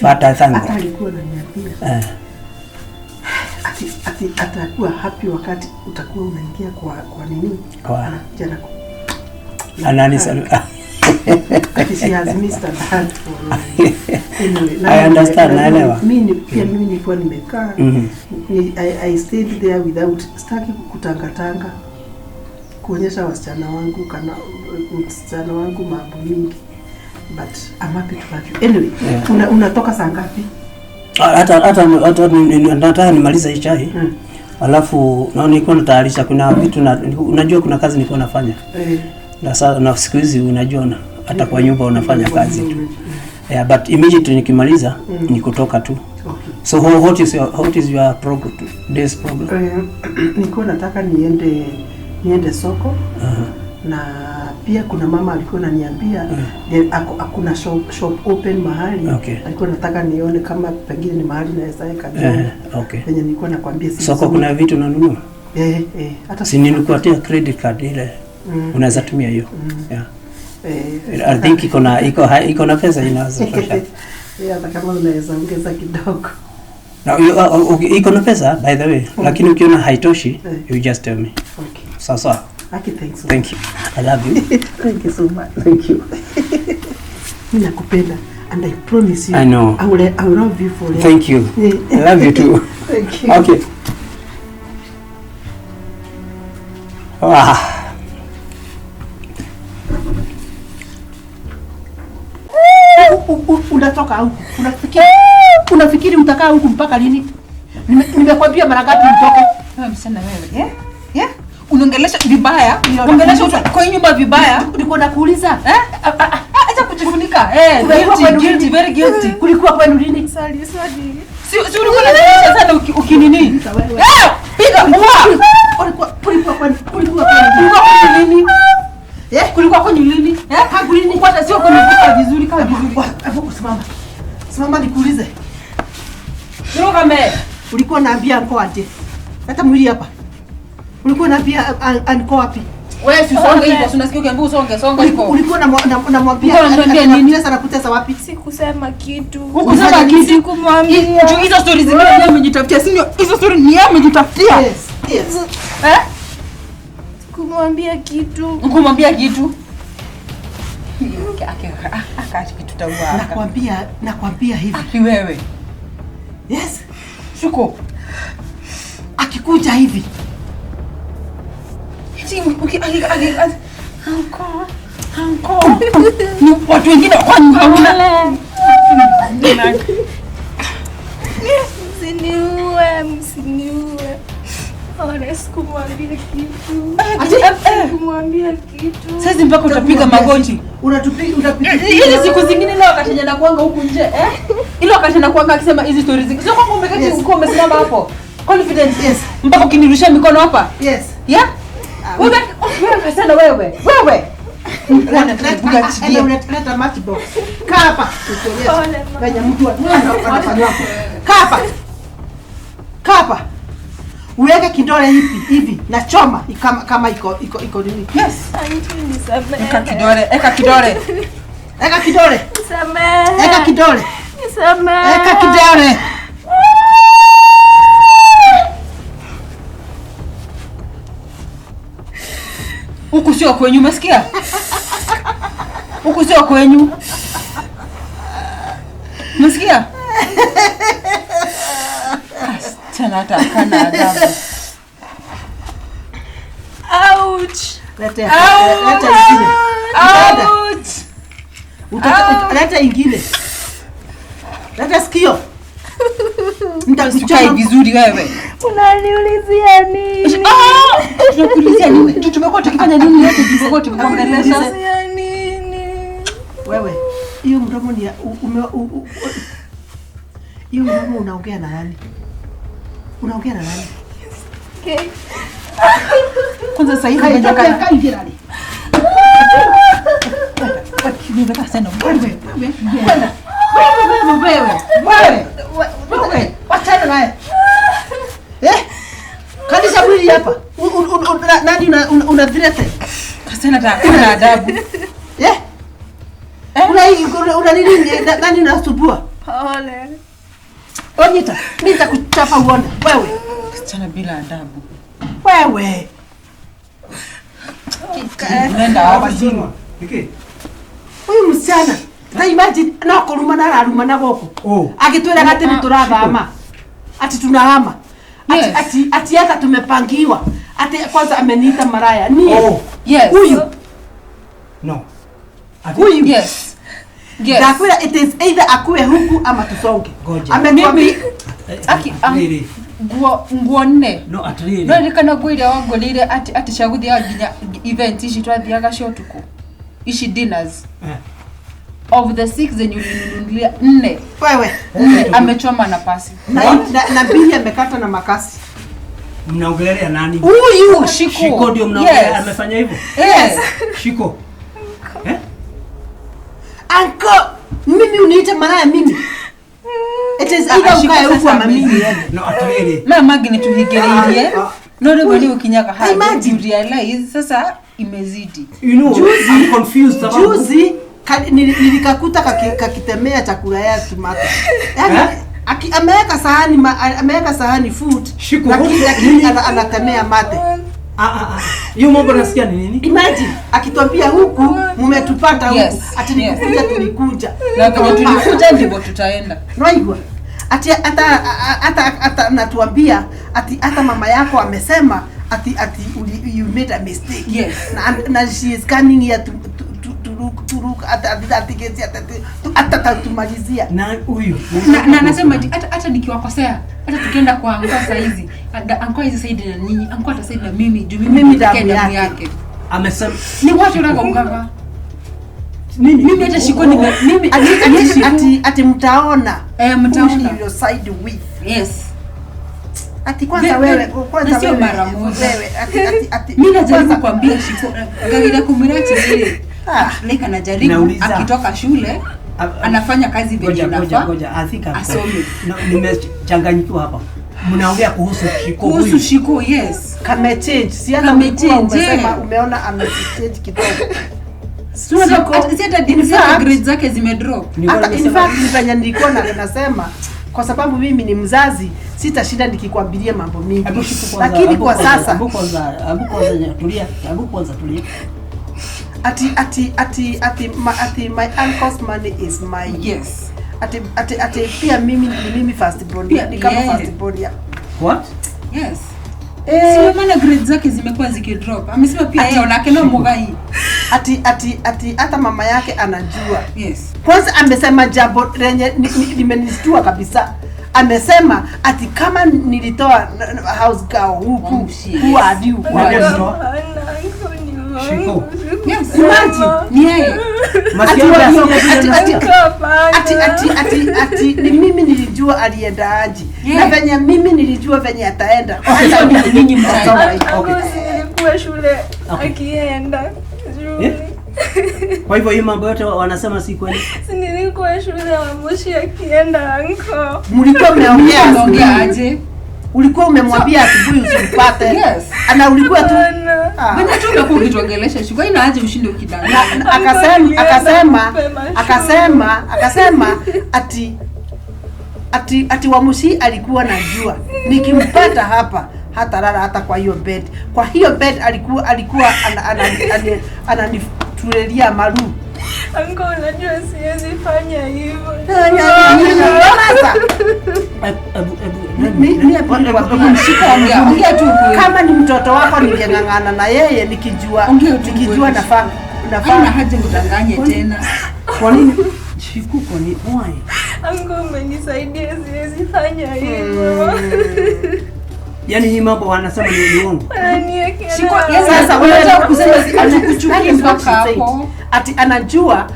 But I thank God. Alikuwa ananiambia. Ati atakuwa happy wakati utakuwa unaingia kwa nini? Kwa jana. Anani Ati she has missed a lot for anyway. I understand, naelewa. Mimi pia mimi nilikuwa nimekaa. I stayed there without staki kutangatanga. kuonyesha wasichana wangu kana msichana wangu mambo mingi, but I'm happy to have you. Anyway, unatoka saa ngapi? Hata nataka nimalize hii chai. Alafu naona nilikuwa natayarisha, kuna vitu na unajua kuna kazi nilikuwa nafanya. Na siku hizi unajua hata kwa nyumba unafanya kazi tu. Yeah, but immediately nikimaliza ni kutoka tu. Okay. So what is your program, today's program? Nilikuwa nataka niende soko. Na pia kuna mama alikuwa ananiambia hakuna shop open mahali. Okay. Alikuwa nataka nione kama pengine ni mahali naweza weka. Okay. Penye nilikuwa nakwambia si soko kuna vitu unanunua? Hata si nilikupatia credit card ile. Unaweza tumia hiyo. Yeah. I think iko na pesa inaweza tosha. Hata kama unaweza ongeza kidogo. Na iko na pesa by the way, lakini ukiona haitoshi you just tell me. Okay. Sasa. Okay, thanks. Thank you. I love you. Thank you so much. Thank you. Mimi nakupenda and I promise you. I know. I will love you forever. Thank you. I love you too. Thank you. Okay. Ah. Unatoka huku. Unafikiri utakaa huku mpaka lini? Nimekwambia mara ngapi utoke? Wewe msichana wewe, eh? Yeah? Unaongelesha vibaya, unaongelesha kwa nyumba vibaya. Nilikuwa nakuuliza. Acha kujifunika. Guilty, very guilty. Kulikuwa kwenu lini? Sorry. Si ulikuwa unajifunika sana ukinini? Piga ua. Kulikuwa kwenu lini? Kulikuwa kwenu lini? Tangu lini? Kwanza sio kunifunika vizuri kama vizuri. Hebu simama. Simama nikuulize. Roga me. Ulikuwa unaambia anko aje? Hata mwili hapa. Ulikuwa unaambia anko wapi? Wewe si usonge hivyo, unasikia ukiambiwa usonge, songa hivyo. Ulikuwa unamwambia nini? Sasa nakutesa wapi? Sikusema kitu. Hukusema kitu. Sikumwambia. Juu hizo stories zingine yeye amejitafutia, si ndio? Hizo story ni yeye amejitafutia. Yes. Sikumwambia kitu. Hukumwambia kitu. Nakwambia hivi. Aki wewe. Yes. Shuko. Akikuja hivi. Anko. Ni watu wengine kwani hauna. Msiniue. Ole, sikumwambia kitu. Sikumwambia kitu. Sasa mpaka utapiga magoti. Unatupiga. Hizi siku zingine leo akatenya na kuanga huku nje, Ile akatenya kuanga akisema hizi stories zingine. Sio kwamba umeketi uko umesimama hapo. Confidence. Yes. Mpaka ukinirushia mikono hapa. Yes. Yeah? Wewe sana wewe. Wewe. Leta matchbox. Kaa hapa. Venye mtu anafanywa. Kaa hapa. Kaa hapa. Uweke kidole hivi na choma kama iko nini. Yes. Auntie nisamehe. Eka kidole. Eka kidole. Nisamehe. Eka kidole. Nisamehe. Eka kidole. Huku sio kwenyu, umesikia? Huku sio kwenyu. Umesikia? Tena hata kana adabu. Ouch. Leta ingine. Ouch. Leta ingine. Leta sikio. Nitakuchapa vizuri wewe. Unaniulizia nini? Tunakuulizia nini? Tumekuwa tukifanya nini yote? Tumekuwa tukiongelesha nini? Wewe, hiyo mdomo ni hiyo mdomo unaongea na nani? Unaongea na nani? Okay. Kwanza sasa hivi unataka kaingia. Wewe. Wachana naye. Kanisa mwili hapa. Nani una threat? Kasema na adabu. Una nini nani unasubua? Pole. Onyita, mimi nitakuchapa uone. Wewe. Kasichana bila adabu. Wewe. Nenda hapa. Huyu msichana, na imagine no kurumana ararumana goko. Agitwiraga ati niturathama. Ati tunahama. Ati hata tumepangiwa. Ati kwanza ameniita maraya. Ni. Oh. Yes. Huyu. No. Huyu. Yes. Yes. Ndakwira it is either akue huku ama tusonge. Ngoja. Ametuambia Aki, Really. nguo nne. No, at really. No ririkana nguo iria wangũrĩire atĩ cia gũthiaga nginya event ici twathiaga cia ũtukũ. Ici dinners. Eh. Of the 6 zenye ulininunulia 4. wewe 4 amechoma na pasi. na mbili amekata na makasi. Mnaongelea nani? Huyu Shiko. Shiko ndio mnaongelea Yes. amefanya hivyo? Yes. Shiko. Eh? Anko, mimi uniite maraya mimi. It is either Shiko ukae huku sasa ama mimi niende. No, at really. Maya mangĩ nĩ tũhingĩrĩirie. No rĩmwe nĩ ũkinyaga handũ Imagine. you realize sasa imezidi. You know, I'm confused sababu. Juzi nilikakuta kakitemea chakula ya tomato. Yaani Eh? ameweka sahani food Shiko, lakini nini? anatemea mate. Hiyo mambo nasikia ni nini? Imagine akituambia huku mmetupata huku Yes, ati nikuja tulikuja. Na kwenye tulikuja ndivyo tutaenda. Unaigua? Ati hata natuambia ati hata mama yako amesema ati you made a mistake. Yes. Na she is coming here to look at ati tumalizia. Na huyu. Na anasema ati hata nikiwakosea, hata tukienda kwa anko saa hizi, anko hizi saidi na ninyi, anko atasaidi na mimi, juu mimi damu damu yake. yake. Amesema Ni watu wanakaukava. nini? Mimi hata Shiko ni mimi Ati mtaona. Mtaona. Who you side with. Yes. Ati kwanza wewe, kwanza sio wewe. mara moja. Wewe ati Mimi najaribu kuambia Shiko ngagire kumwira atĩrĩrĩ. Like anajaribu Nauliza. akitoka shule anafanya kazi venye inafaa. Ngoja, I think Asome. Nimechanganyikiwa hapa. Mnaongea kuhusu Shiko huyu. Kuhusu Shiko, yes. Kame change. Si hata Kame change, umesema umeona ame change kidogo. Si hata grades zake zimedrop. Hata in fact nifanya nilikuwa na nasema kwa sababu mimi ni mzazi sitashinda nikikwambilia mambo mingi. Lakini kwa sasa hebu kwanza tulia. Ati my uncle's money is mine. Yes. Ati pia mimi ni mimi first born. Ni kama first born. What? Yes. Sio maana grades zake zimekuwa zikidrop. Amesema pia yeye onake no mugai. Ati hata mama yake anajua. Yes. Kwanza amesema jambo lenye limenishtua kabisa. Amesema ati kama nilitoa house girl huku, who are you? Shiko. Yes. Imagine. Ni yeye. Ati ni mimi nilijua alienda aje. Na venye mimi nilijua venye ataenda. Ninyi mtaenda. Okay. Nilikuwa shule akienda. Kwa hivyo hii mambo yote wanasema si kweli. Si nilikuwa shule wa Moshi akienda anko. Mlikuwa mmeongea aje? Ulikuwa umemwambia asubuhi usimpate. Yes. Ana ulikuwa tu Mbona tu umekuwa ukituongelesha Shiko ina aje ushinde ukidanganya. Akasema ati Wamushi alikuwa najua nikimpata hapa hata lala hata kwa hiyo bed. Kwa hiyo bed alikuwa ananitulelia maru. Anko unajua siwezi fanya hivyo. Sasa kama ni mtoto wako ningeng'ang'ana na yeye nikijua nafaa Haina haja kudanganye tena. Kwa nini Shiko kwa nini why? Anko umenisaidia siwezi fanya hivyo. Yaani hii mambo wanasema ni uongo. Shiko sasa unataka kusema atukuchukie mpaka hapo. Ati anajua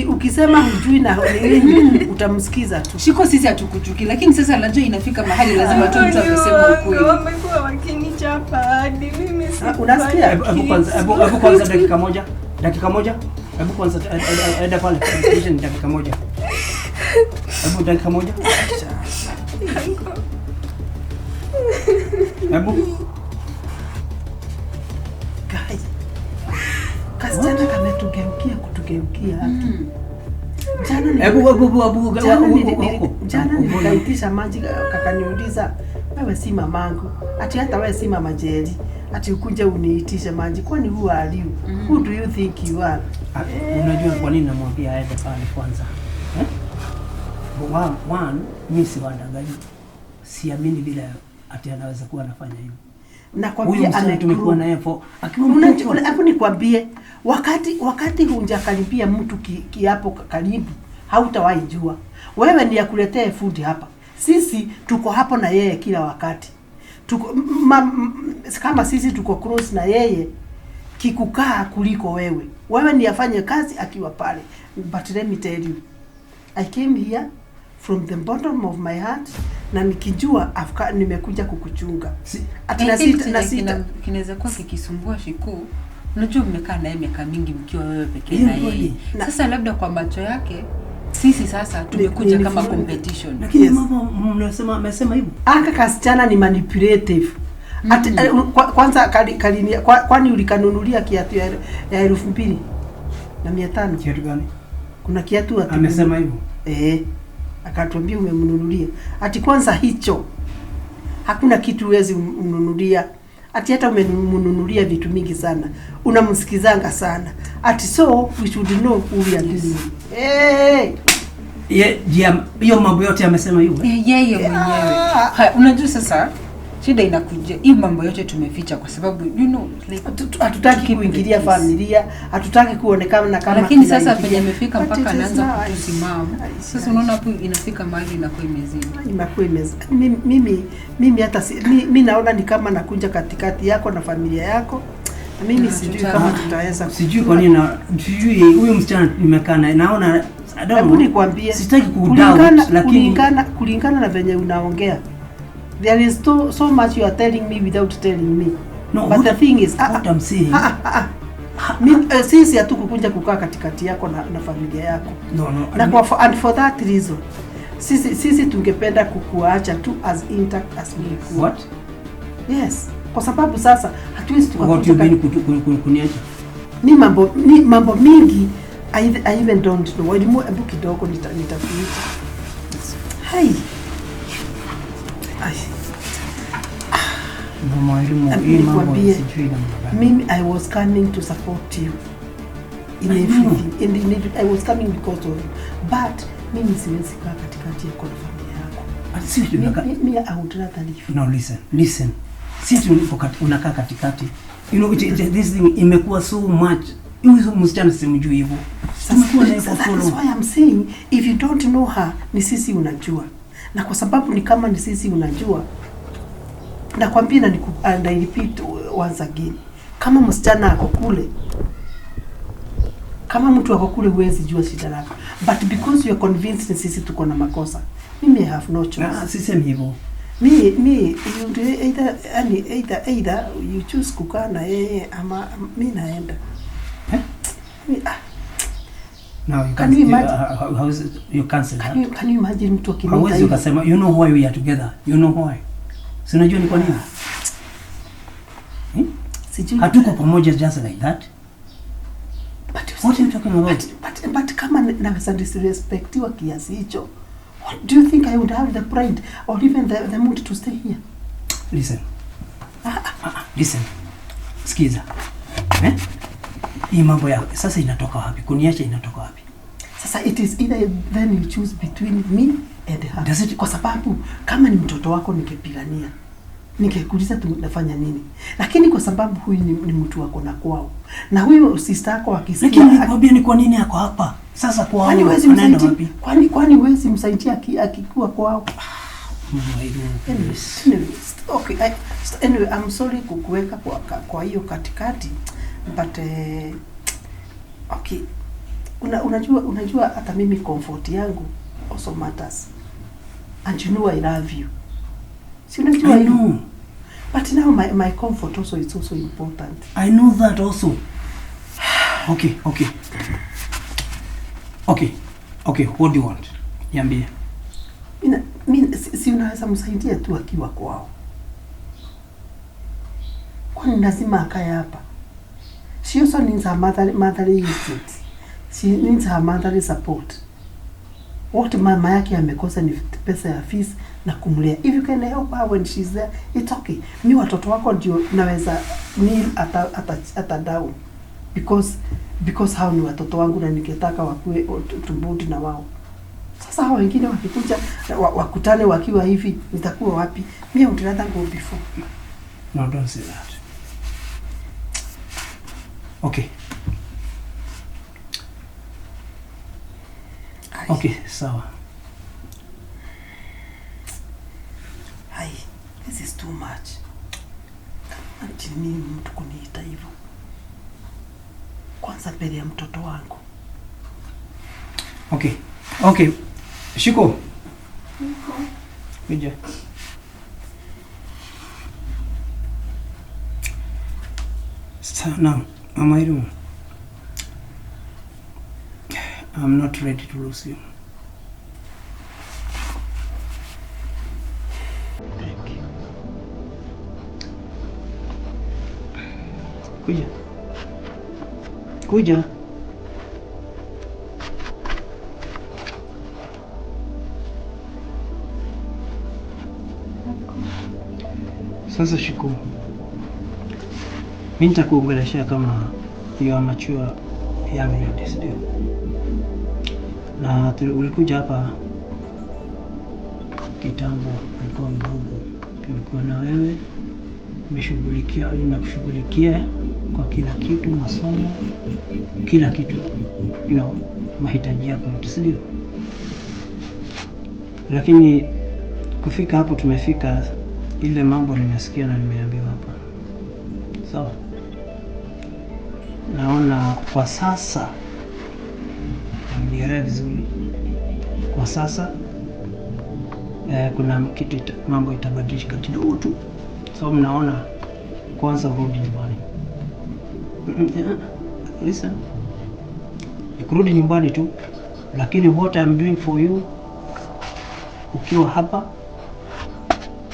ukisema hujui na nini utamsikiza tu. Shiko sisi hatukuchuki lakini sasa anajua inafika mahali lazima tu mtu amesema ukweli. Wamekuwa wakinichapa hadi mimi si. Unasikia? Hebu kwanza dakika moja. Dakika moja. Hebu kwanza enda pale dakika moja. Hebu dakika moja. Hebu guys. Kasichana kametugeukia kutugeukia. Jana nikaitisha maji kakaniuliza wewe si mamangu, ati hata wewe si mama Jerry, ati ukuje uniitishe maji, kwani who are you? Who do you think you are? Unajua kwa nini namwambia aende pale kwanza? One, mimi si wadanganyi. Siamini bila ati anaweza kuwa anafanya hivyo. Huyu Nakwambia msichana tumekuwa amegrow. naye for akiwa mtoto. Hebu nikwambie, wakati hujakaribia mtu kiapo karibu, hautawahi jua. Wewe ni akuletee food hapa, sisi tuko hapo na yeye kila wakati. Tuko, kama sisi tuko close na yeye kikukaa kuliko wewe. Wewe ni afanye kazi akiwa pale. But let me tell you, I came here from the bottom of my heart na nikijua nimekuja kukuchunga. Ati I na think sita, na chenye sita. Kinaweza kuwa kikisumbua Shiku, unajua mmekaa naye miaka mingi mkiwa wewe pekee Hiyo na yeye. kweli. Sasa labda kwa macho yake sisi sasa tumekuja kama competition. Lakini Yes. mama mnasema amesema hivyo. Aka kasichana ni manipulative. Ati, kwanza kwani ulikanunulia kiatu ya 2,500? Kiatu gani? Kuna kiatu ati Amesema hivyo. Eh, akatuambia umemnunulia. Ati kwanza hicho hakuna kitu huwezi mnunulia. Ati hata umemnunulia vitu mingi sana, unamsikizanga sana. Ati so we should know who we are dealing with. Hey! Ye, hiyo mambo yote amesema hivyo. Eh? Yeye mwenyewe. Haya, unajua sasa shida inakuja, hii mambo yote tumeficha kwa sababu like Hatutaki to keep kuingilia the peace. familia, hatutaki kuonekana kama Lakini sasa tunaingilia. penye imefika But mpaka it is anaanza nice. kutusimama. Nice, Sasa nice. unaona hapo inafika mahali inakuwa imezidi. Imekuwa mimi hata si, mi naona ni kama nakuja katikati yako na familia yako. Na mimi Na sijui kama tutaweza. Sijui kwa nini sijui huyu msichana nimekaa naye naona I don't Hebu know. nikwambie, Sitaki kudoubt lakini kulingana na venye unaongea, there is so much you are telling me without telling me. No, but the thing is, what I'm saying. Sisi hatukukuja kukaa katikati yako na familia yako. No. Na and for that reason, sisi tungependa kukuacha tu as intact as mlikuwa. What? Yes. Kwa sababu sasa hatuwezi What you tukakuja mean kuniacha? Ni mambo mingi I even don't know. Walimu, hebu kidogo nitakuita. Hai. Ai. Mama elimu hii mambo Nikwambie, sijui namna gani. Mimi I was coming to support you in I know. everything. In everything. I was coming because of you. But mimi siwezi kaa katikati yako na familia yako. Si Mi I would rather leave. No, listen. Si unakaa katikati. You know, this thing imekuwa so much. Huyu msichana simjui hivyo. Tumekuwa naye for That so is long. why I'm saying if you don't know her, ni sisi unajua. Na kwa sababu ni kama ni sisi unajua, nakwambia and I repeat once again, kama msichana ako kule, kama mtu ako kule huwezi jua shida lako, but because you are convinced ni sisi tuko na makosa, mimi I have no choice. Ah, sisemi hivyo. Mi you do either, yani either you choose kukaa na yeye ama mi naenda. Eh? Mi, ah, Now you Can can't, you imagine? How is it, you cancel Can that. you imagine mtu akiniita Hauwezi hivi? ukasema you know why we are together. You know why. Si unajua ni kwa nini? Hmm? Sijui. Hatuko pamoja just like that. But you What are you talking about? But kama naweza disrespectiwa kiasi hicho, what do you think I would have the pride or even the mood to stay here? Listen. Ah, ah, listen. Sikiza. Eh? Hii mambo ya sasa inatoka wapi? Kuniacha inatoka wapi? Sasa it is either then you choose between me and her. Does it- Kwa sababu kama ni mtoto wako ningepigania, ningekuuliza tunafanya nini, lakini kwa sababu huyu ni mtu wako na kwao, na huyu sister yako akisikia Lakini nikwambia ni kwa nini ako hapa? Sasa kwa kwani wao huwezi anaenda msaidia? wapi? Kwani huwezi msaidia akikuwa kwao? Mungu, Anyway, anyway, okay, anyway, I'm sorry kukuweka kwa hiyo katikati, but okay, unajua hata mimi comfort yangu also matters, and you know I love you, si unajua I hivyo? know. But now my comfort also is also important. I know that also. Okay. What do you want? Niambie. Mi, si unaweza msaidia tu akiwa kwao? Kwani lazima akae hapa? She also needs her motherly instinct. She needs her motherly support. What mama yake amekosa ni pesa ya fees na kumlea. If you can help her when she's there, it's okay. Mi watoto wako ndio naweza kneel ata down because hao ni watoto wangu na ningetaka wakue tumbudi na wao. Sasa hao wengine wakikuja wakutane wakiwa hivi, nitakuwa wapi? Mi I would rather go before. No, don't say that. Okay. Ai. Okay, sawa. Ai, this is too much. Ati mimi mtu kuniita hivyo, kwanza mbele ya mtoto wangu. Okay. Okay. Shiko. Kuja. Now, Mama Irene, I'm not ready to lose you. Thank you. Kuja. Kuja. Sasa Shiko, mimi nitakuongeleshea kama you are mature young lady, si ndio? Na ulikuja hapa kitambo, ulikuwa mdogo, tulikuwa na wewe, nimeshughulikia na kushughulikia kwa kila kitu, masomo, kila kitu, mahitaji yako yote, si ndio? Lakini kufika hapo tumefika, ile mambo nimesikia na nimeambiwa hapa. Sawa? Naona kwa sasa, nielewe vizuri, kwa sasa kuna kitu mambo itabadilika kidogo tu. So mnaona kwanza urudi nyumbani. Listen. Kurudi nyumbani tu, lakini what I'm doing for you ukiwa hapa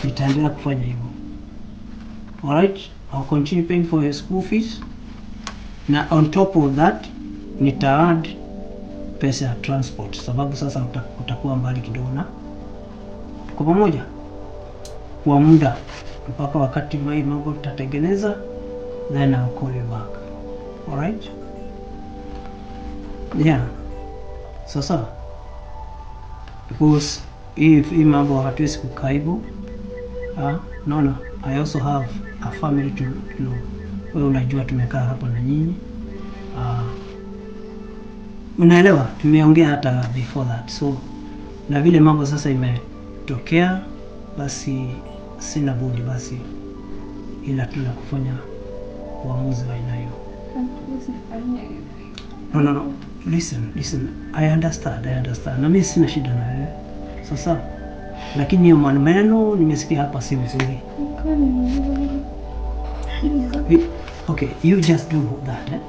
nitaendelea kufanya hivyo. Alright, I'll continue paying for your school fees. Na on top of that nita add pesa ya transport, sababu sasa utakuwa mbali kidogo na tuko pamoja kwa muda mpaka wakati mambo tutatengeneza, then I'll call you back. Alright? Yeah. Sasa because if hii mambo hatuwezi kukaa hivyo. No, I also have a family to, you know, wewe unajua tumekaa hapa na nyinyi. Unaelewa, tumeongea hata before that. So na vile mambo sasa imetokea, basi sina budi basi ila tu la kufanya uamuzi wa aina hiyo. No. Listen. I understand. Na mimi sina shida na wewe. Sasa lakini hiyo maneno nimesikia hapa si vizuri. Okay, you just do that, eh?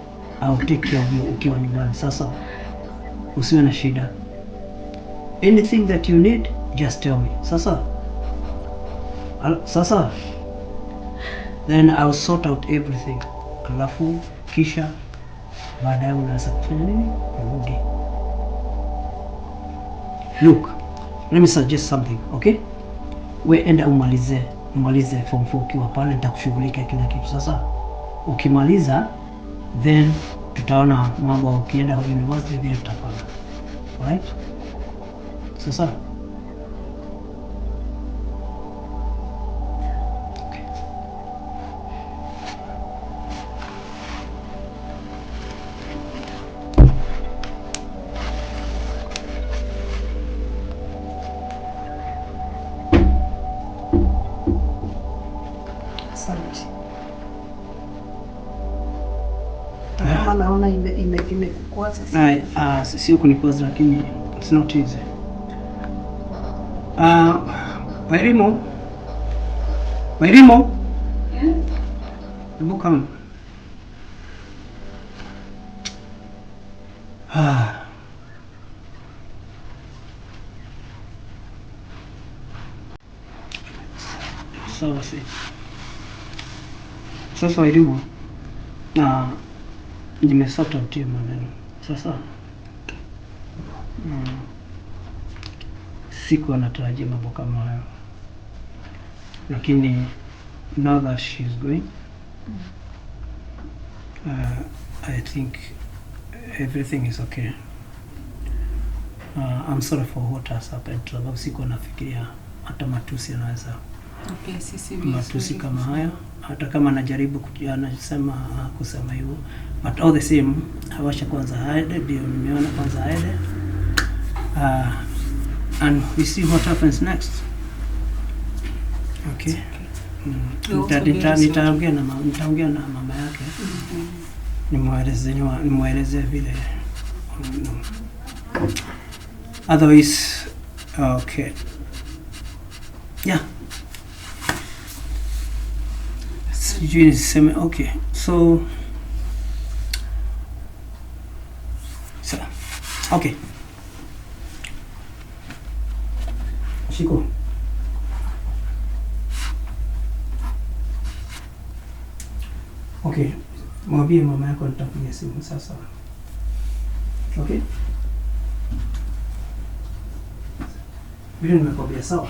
I'll take care of you ukiwa nyumbani. Sasa usiwe na shida. Anything that you need, just tell me. Sasa. Sasa. Then I'll sort out everything. Alafu kisha baadaye unaweza kufanya nini? Kurudi. Look, let me suggest something, okay? We enda umalize form 4 ukiwa pale, nitakushughulikia kila kitu. Sasa ukimaliza then tutaona mambo, ukienda university vile tutapanga. Alright? Sasa okay. Asante. Kama naona imekukwaza sasa. Sio kunikwaza, lakini it's not easy. Wairimu. Yeah? Hebu come. Sawa si. Sasa Wairimu, na nimesort out hiyo maneno. Sasa sikuwa natarajia mambo kama hayo, lakini now that she's going, I think everything is okay. I'm sorry for what has happened, sababu sikuwa nafikiria hata matusi yanaweza, matusi kama haya. Hata kama anajaribu anasema kusema hivyo, but all the same, wacha kwanza aende, ndio nimeona kwanza aende. And we see what happens next. Okay. Nitaongea na mama yake. Nimweleze vile. Otherwise, okay. Yeah. Sijui niseme, okay. So, okay. Shiko. Okay, mwambie mama yako nitakupigia simu sasa. Okay? Vile nimekwambia, sawa?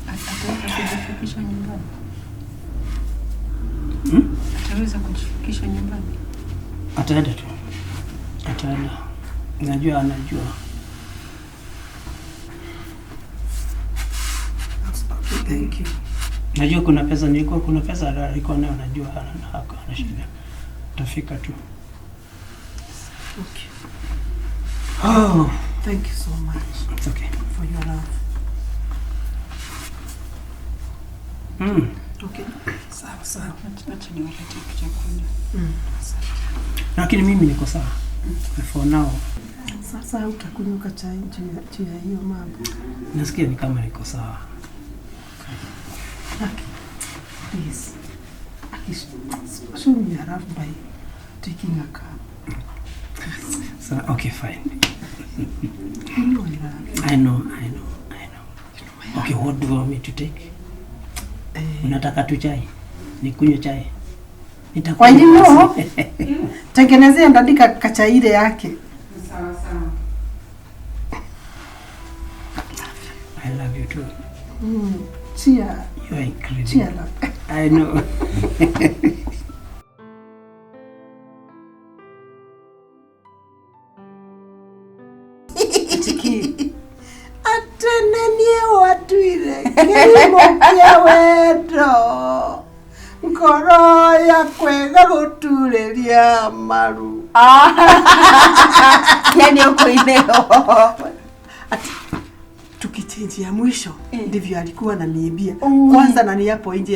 Ataweza kujifikisha nyumbani? Ataweza kujifikisha nyumbani? Ataenda tu. Ataenda. Najua anajua. Thank you. Najua kuna pesa nilikuwa, kuna pesa alikuwa nayo, najua hana shida. Tafika tu. Okay. Oh, thank you so much. It's okay. For your love. Okay. Sawa sawa. Acha niwalete chakula. Lakini mimi niko sawa. For now. Sasa utakunywa chai juu ya hiyo mambo. Nasikia ni kama niko sawa. Okay. Please. Show me your love by taking a cup. So, okay, fine. You know I love you. I know. Okay, what do you want me to take? Unataka tu chai? Nikunywe chai? Nitakunywa. Tengenezea ndandika kachai ile yake. Sawa sawa. I love you too. Cheer. You are incredible. Cheer up. I know. Atenenie watuire kirimo kia wendo ngoro yakwega guturiria maru. Yani uko ineo. Tukichange ya mwisho ndivyo alikuwa ananiambia. Kwanza nani hapo nje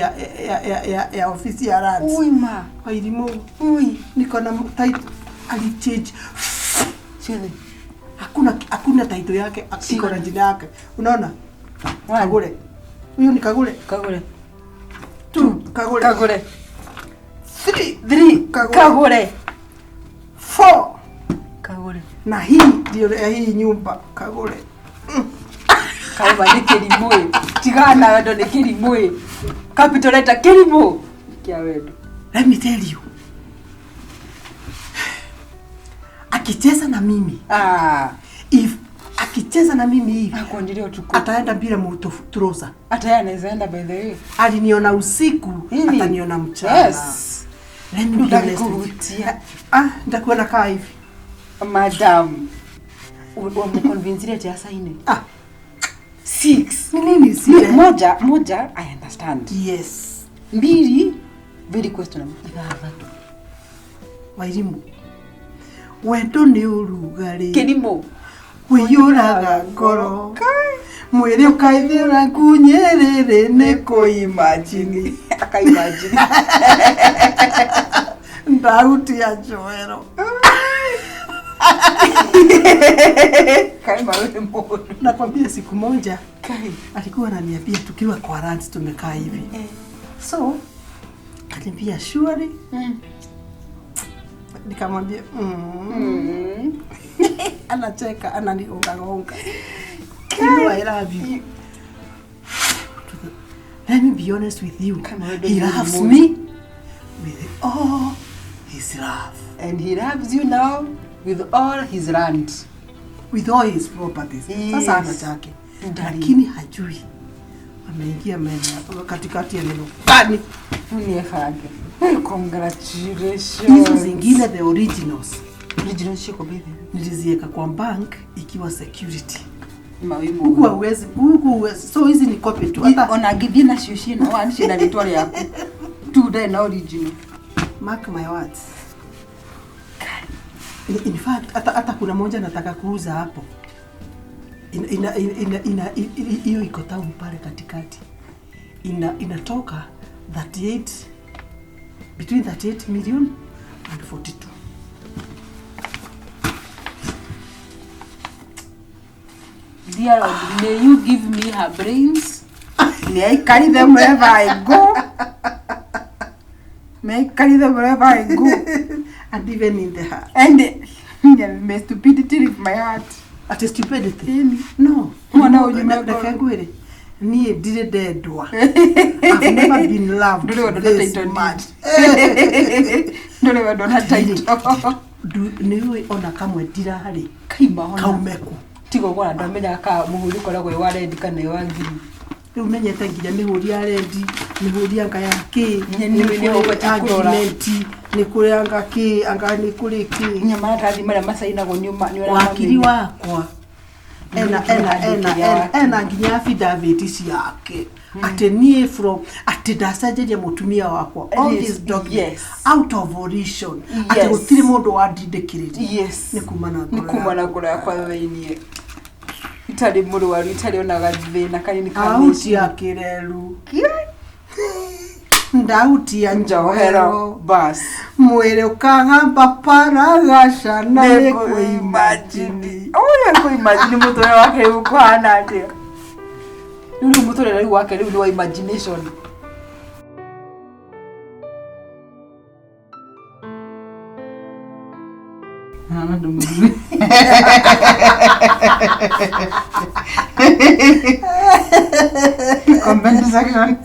ya ofisi ya Rats. Ui ma. Wairimu. Ui. Niko na title alichange. Chini. Hakuna title yake, iko na jina yake. Unaona? Kagure. Huyu ni Kagure. Kagure. 2 Kagure. Kagure. 3 Kagure. Kagure. 4 Kagure. Na hii ndio ya hii nyumba Kagure. Kaiba ni kirimo. Tigana wendo ni kirimo. Capital letter kirimo. Kia wendo. Let me tell you. Akicheza na mimi. If akicheza na mimi hivi, ataenda bila mturosa. Hata yeye anaweza enda, by the way. Aliniona usiku, ataniona mchana. Yes. Let me be honest with you. Nitakuwa nakaa hivi. Madam. Wamconvince ati asaini. 6. Ni nini sile? Moja, I understand. Yes. 2, very questionable. Ithathatũ. Wairimu. Wendo ni ũrugarĩ. Kirimo. Wĩiyũraga ngoro. Mwĩrĩ ũkaithĩra ngunyĩrĩrĩ nĩ kũimagine. Akaimagine. Ndahutia njoero. Kaima wewe mbona. Nakwambia siku moja alikuwa ananiambia tukiwa kwa lunch tumekaa hivi. So akaniambia surely. Nikamwambia Anacheka, ananigonga-gonga. You know I love you. Let me be honest with you. He loves me with all his love. And he loves you now with all his land. With all his properties. Yes. Sasa ana chake. Lakini hajui. Ameingia meno katikati ya neno gani? Ni yake. Congratulations. Hizo zingine the originals Original shiko baby. Niliziweka kwa bank ikiwa security. Mawimu. Huku hauwezi, huku huwezi. So hizi ni copy tu. Hata Ona ngithie nacio ciĩna wa ciĩna rĩtwa rĩaku. Tu ndarĩ na original. Mark my words. In fact, hata kuna moja nataka kuuza hapo. Ina hiyo iko town pale katikati. Inatoka 38, between 38 million and 42. Dear Lord, may you give me her brains. May I carry them wherever I go. May I carry them wherever I go. And even in the heart. And yeah, may stupidity leave my heart. At stupidity? No. Mwana ũyũ nĩ Reke ngwĩre. Niĩ ndirĩ ndendwa. I've never been loved Ndũrĩ wendwo na this title much. deed. Ndũrĩ wendwo na title. Nĩũĩ ona kamwe ndirarĩ. Kaima ona. Kaume kũ. Tiga ũguo ona ndamenyaga kana mũhũri ũkoragwo wĩ wa red kana wĩ wa green. Rĩu menyete nginya mĩhũri ya rendi, mĩhũri anga ya kĩ, Nĩ- nĩ- nĩ ũbatiĩ kũrora. agreement, nĩ kũrĩ anga kĩ, anga nĩ kũrĩ kĩ. Nginya maratathi marĩa macainagwo nĩ ũramamenya. Wakiri wakwa ena ena ena Nginya ena wakiri. ena nginya affidavit ciake atĩ niĩ from atĩ ndacenjeria mũtumia wakwa all Yes, these documents yes. out of volition atĩ Yes. gũtirĩ mũndũ wandindĩkĩrĩria. Yes. Nĩ kuma na Nĩ ngoro kuma na yakwa. ngoro yakwa thĩiniĩ. Itarĩ mũrwaru, itarĩ ona gathĩna kanini ka Autia kĩreru, ndautia njohero bas. Mwĩrĩ ũkagamba paragacana nĩ kwĩimajini. Ũyũ kwĩimagine mũtũrĩre wake rĩu ũkũhana atĩa? Rĩu mũtũrĩre rĩu wake rĩu nĩ wa imagination. Hana ndũmĩrĩre. Comment section.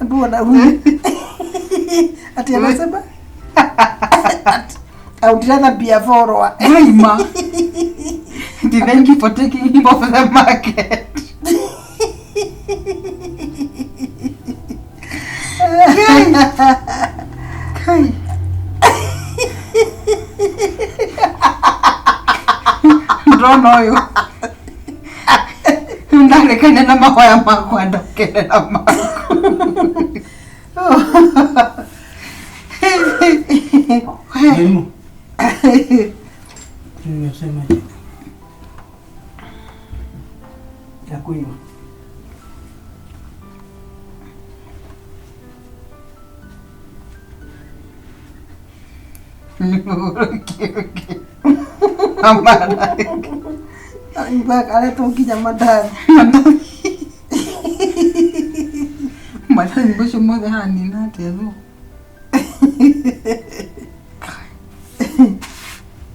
Mbona huyu ati anasema I would rather be a follower. Aima. Thank you for taking him off the market. Kai. Ndona ũyũ. Ndarekane na mahoya makwa ndokerera maku. Mwalimu. Nimesema je? Ya kunywa. Aretwo nginya mandathi. Mandathi macio mothe hanina atĩa thũ?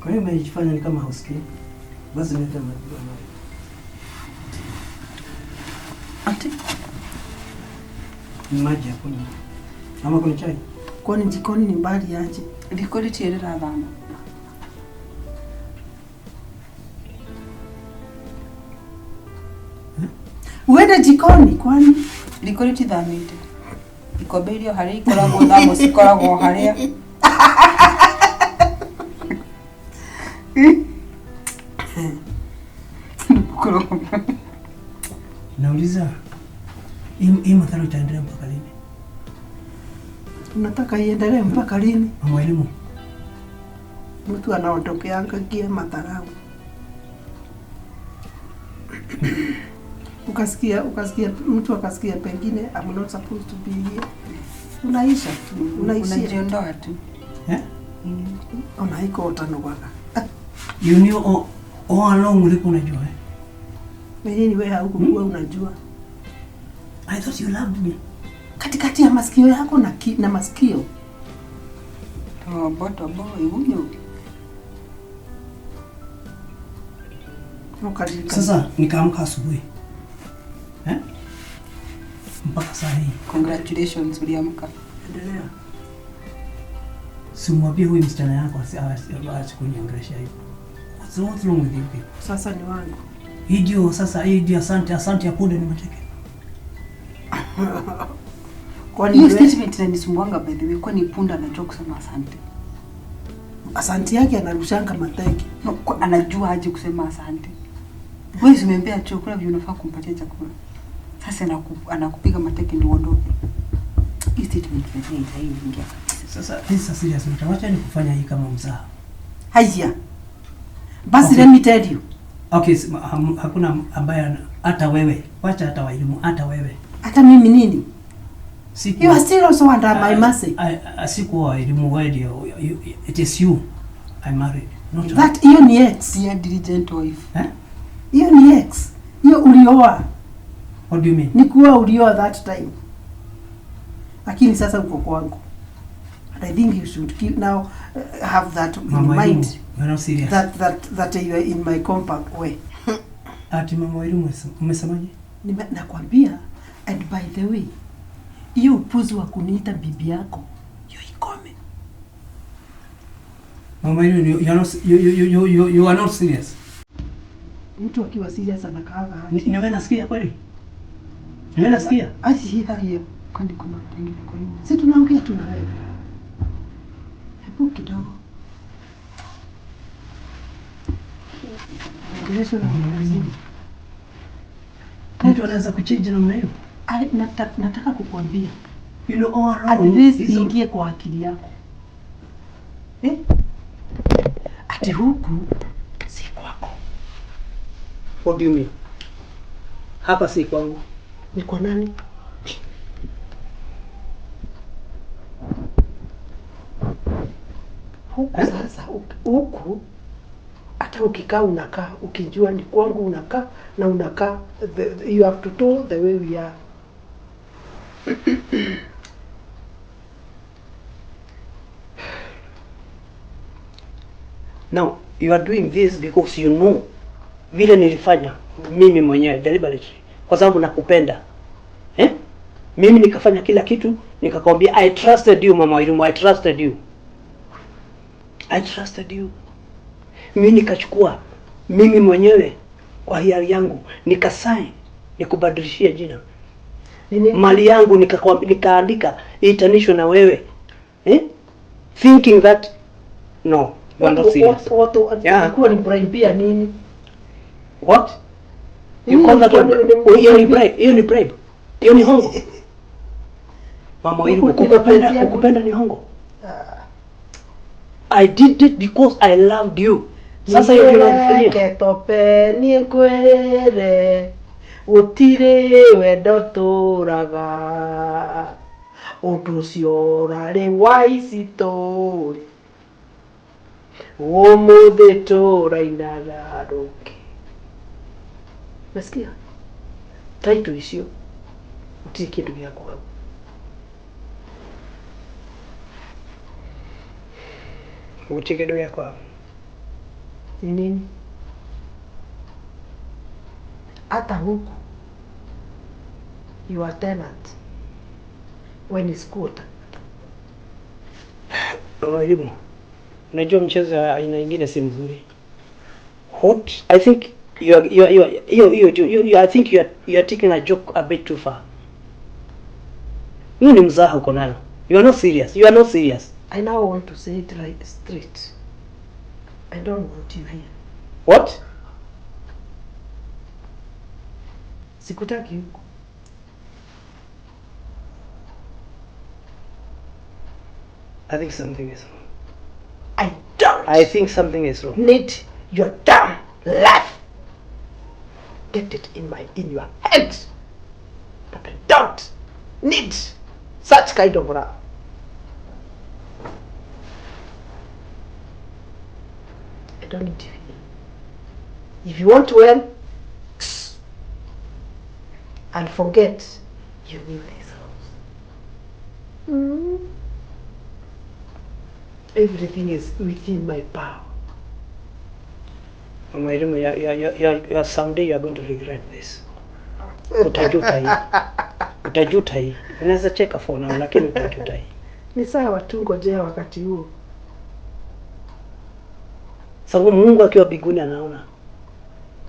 Kwa hiyo umejifanya ni kama hausikii? Basi nilete maji. Ati? Ni maji ya kunywa. Ama kuna chai? Kwani jikoni ni mbali aje? Riko rĩtirĩ rĩrathama. Uende jikoni kwani? Riko rĩtithamĩte. Ikombe iria harĩa ikoragwo thamo cikoragwo harĩa. Nauliza, hii madhara itaendelea mpaka lini? Unataka iendelee mpaka lini? Mwalimu. Mtu anaondokeanga ngia madharau. Ukasikia mtu akasikia pengine I'm not supposed to be here. Unaisha tu, unaishia. Unajiondoa tu. Eh? Ona iko utanugaga. You knew all along ulikuwa unajua eh? Nini wewe haukuwa unajua? I thought you loved me. Katikati ya masikio yako na masikio. Tobo tobo igunyo. Sasa nikaamka asubuhi. Eh? Mpaka saa hii. Congratulations uliamka. Endelea. Simwambie huyu msichana yako asiache kuniongelesha hivyo. What's wrong with you people? Sasa ni wangu. Hii ndio sasa, hii ndio asante, asante ya punde nimeteke. Kwani Hiyo wewe- statement inanisumbuanga by the way, kwani punda anajua kusema asante? Asante yake anarushanga mateke. No, anajua aje kusema asante? Wewe si umempea chakula vile unafaa kumpatia chakula. Sasa anakupiga mateke ndio uondoke. Hii statement by the way haitaingia kabisa. Sasa this is a serious matter. Wacha ni kufanya hii kama mzaha. Haya. Basi Okay. let me tell you. Okay, hakuna ambaye hata wewe. Wacha hata walimu, hata wewe. Hata mimi nini? Siku You are still also under my mercy. Sikuwa walimu wewe ndio. It is you I married. Not her. That hiyo ni ex. Dear diligent wife. Eh? Hiyo ni ex. Hiyo ulioa. What do you mean? Ni kuwa ulioa that time. Lakini sasa uko kwangu. And I think you should keep now have that in Mama mind. Elimu, you are not serious. That you are in my compound way. Ati Mama Elimu umesemaje? Nakwambia, and by the way, hiyo upuzi wa kuniita bibi yako, hiyo ikome. Mama Elimu, you are not, you are not serious. Mtu akiwa serious anakaaga aje? Ni wewe nasikia kweli? Ni wewe nasikia? Asi hiyo. Kwani kuna pengine kwa hiyo? Si tunaongea tu na wewe. Hebu kidogo. Ongelesha na mwenzi. Mtu anaweza kuchange namna hiyo? Nataka kukuambia. You know, all At wrong. least Hizo- iingie kwa akili yako. Eh? Ati huku si kwako. What do you mean? Hapa si kwangu. Ni kwa nani? Huku sasa, huku hata ukikaa unakaa ukijua ni kwangu, unakaa na unakaa you have to do the way we are. Now you are doing this because you know vile nilifanya mimi mwenyewe deliberately kwa sababu nakupenda. Mimi nikafanya kila kitu nikakwambia I trusted you Mama Wairimu, I trusted you. I trusted you. Mimi nikachukua mimi mwenyewe kwa hiari yangu nikasign nikubadilishie jina. Nini? Mali yangu nikaandika itanishwe na wewe. Thinking that no, you are not serious. Watu Yeah. ilikuwa ni bribe nini? What? You Nini call that ilikuwa one? ni- Hiyo ni bribe, hiyo ni bribe. Hiyo ni hongo. Mama Wairimu, Huku ninapatia- kukupenda ni hongo. I did it because I loved you. Sasa hiyo ndio unanifanyia. Ketope nikwere gũtirĩ wendo tũraga ũndũ ũcio ũrarĩ wa ici tũrĩ ũmũthĩ tũrainaga rũngĩ. Nasikia title icio gũtirĩ kĩndũ gĩa kwaga. Gũtirĩ kĩndũ gĩa kwaga. Ni nini? Hata huku you are tenant when it's quarter. Mwalimu, unajua mchezo wa aina nyingine si mzuri. What? I think you are, you are, you are, you, you, you, you, I think you are, you are taking a joke a bit too far. Hiyo ni mzaha uko nayo. You are not serious. You are not serious. I now want to say it right straight. I don't want you here. What? Sikutaki huku. I think something is wrong. I don't I think something is wrong. need your damn life. Get it in your head that I don't need such kind of love. I don't need you here. If you want to end, and forget you knew this house. Everything is within my power. Mama Elimu, someday you are going to regret this. Utajuta hii. Utajuta hii. Unaweza cheka for now, lakini utajuta hii. Ni sawa tu, ngojea wakati huo. Sababu Mungu akiwa mbinguni anaona.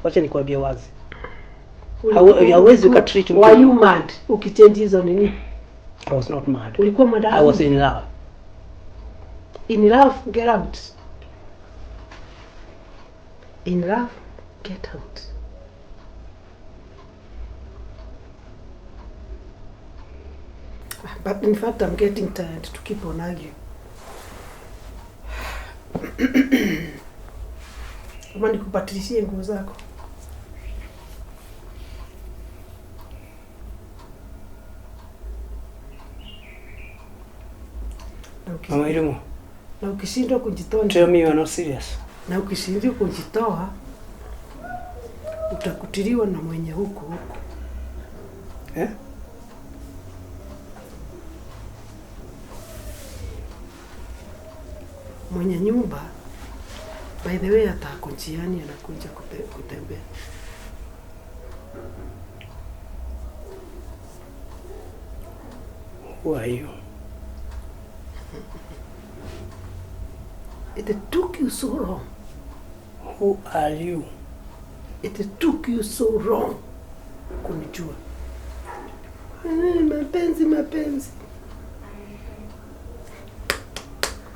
Wacha nikwambie wazi. Hauwezi ukatreat mtu. Were you mad ukichange hizo nini? I was not mad. Ulikuwa mwenda I was in love. In love, get out. In love, get out. But in fact, I'm getting tired to keep on arguing. Ama nikupatilishie nguo zako. Mama Irungu, Na ukishindwa kujitoa, tell me you are not serious. Na ukishindwa kujitoa utakutiliwa na mwenye huku huku. Eh? Mwenye nyumba, by the way, atako njiani anakuja kutembea. Who are you? It took you so long. Who are you? It took you so long kunijua. Mapenzi, mapenzi.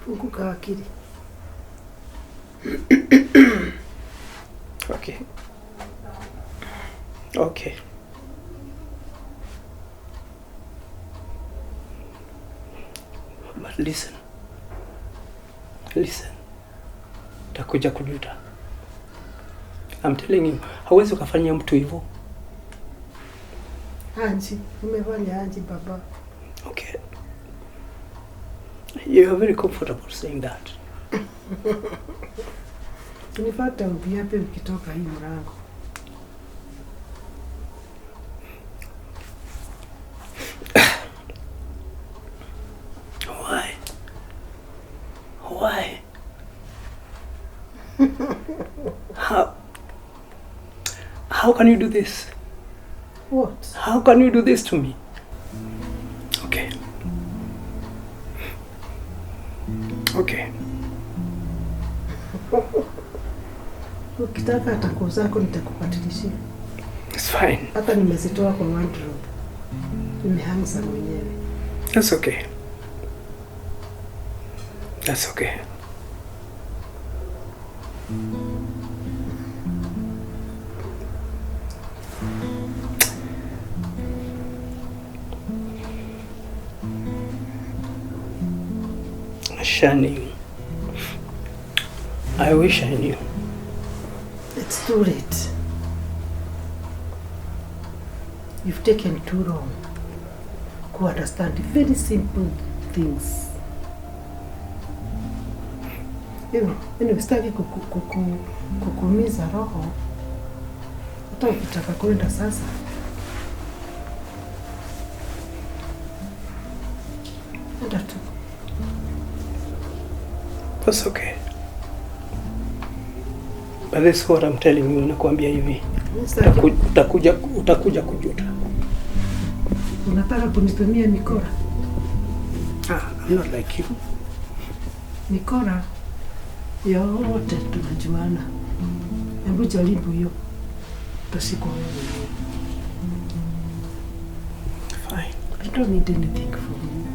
Funguka akili. Okay. Okay. But listen. Listen. Utakuja kujuta. I'm telling you, hauwezi ukafanyia mtu hivyo. Anji, umefanya anji baba. Okay. You are very comfortable saying that. Unipata ubiape ukitoka hii mlango. Why? Why? How can you do this? What? How can you do this to me? Okay. Okay. Ukitaka hata nguo zako nitakupatilishia. It's fine. Hata nimezitoa kwa wardrobe. Nimehang mwenyewe. That's okay. That's okay. Shani, I wish I knew. It's too late. You've taken too long to understand very simple things. Anyway, sitaki kukuumiza roho. Hata ukitaka kwenda sasa. Enda tu. That's okay. But this is what I'm telling you, nakwambia hivi. Utakuja kujuta. Unataka kunitumia mikora? I'm not like you. Mikora yote tunajuana. Hebu jaribu hiyo. Utashikwa wewe mwenyewe. Fine. I don't need anything from you.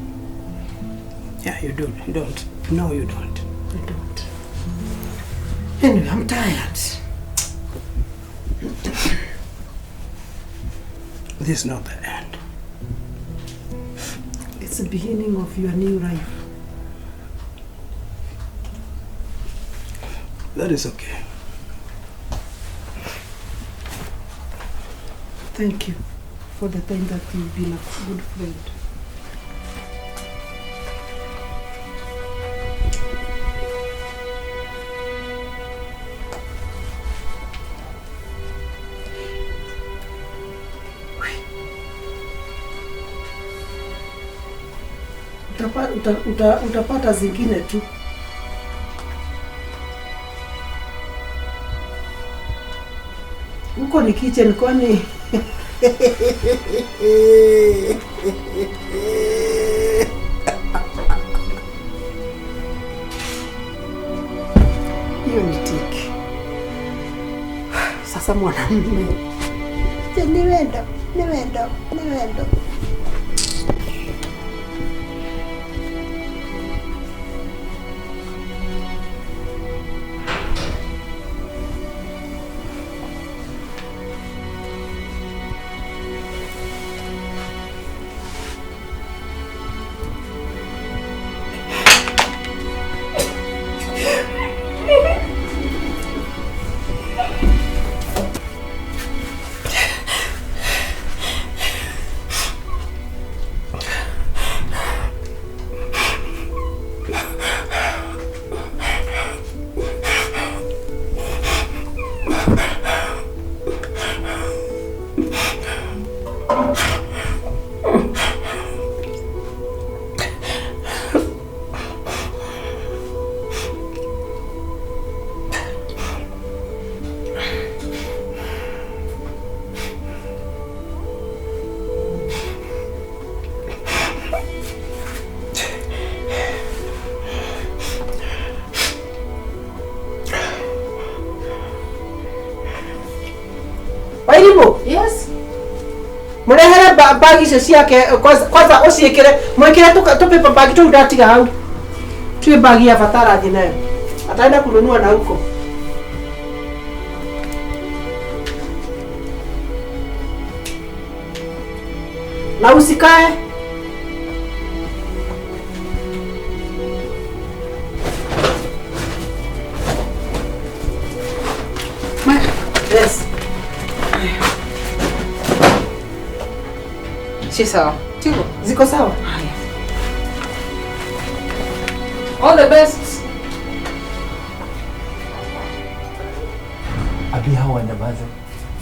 Yeah, you don't. You don't. No, you don't. I don't. Anyway, I'm tired. This is not the end. It's the beginning of your new life. That is okay. Thank you for the time that you've been a good friend. Utapata zingine tu. Huko ni kitchen kwani? Hiyo ni tiki. Sasa mwanamume. Ni wendo, ni wendo, ni wendo. Yes. Murehere bagi icio ciake kwanza uciikire mwikire tu paper bag tu ndatiga hau. Tuwe bagi ya bata arathiĩ nayo. Ataenda kununua na huko. Na usikae. Yes. Si sawa. Tiko. Ziko sawa? Haya. All the best. Abi hao wanyamaze.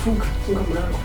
Funga, funga mlango.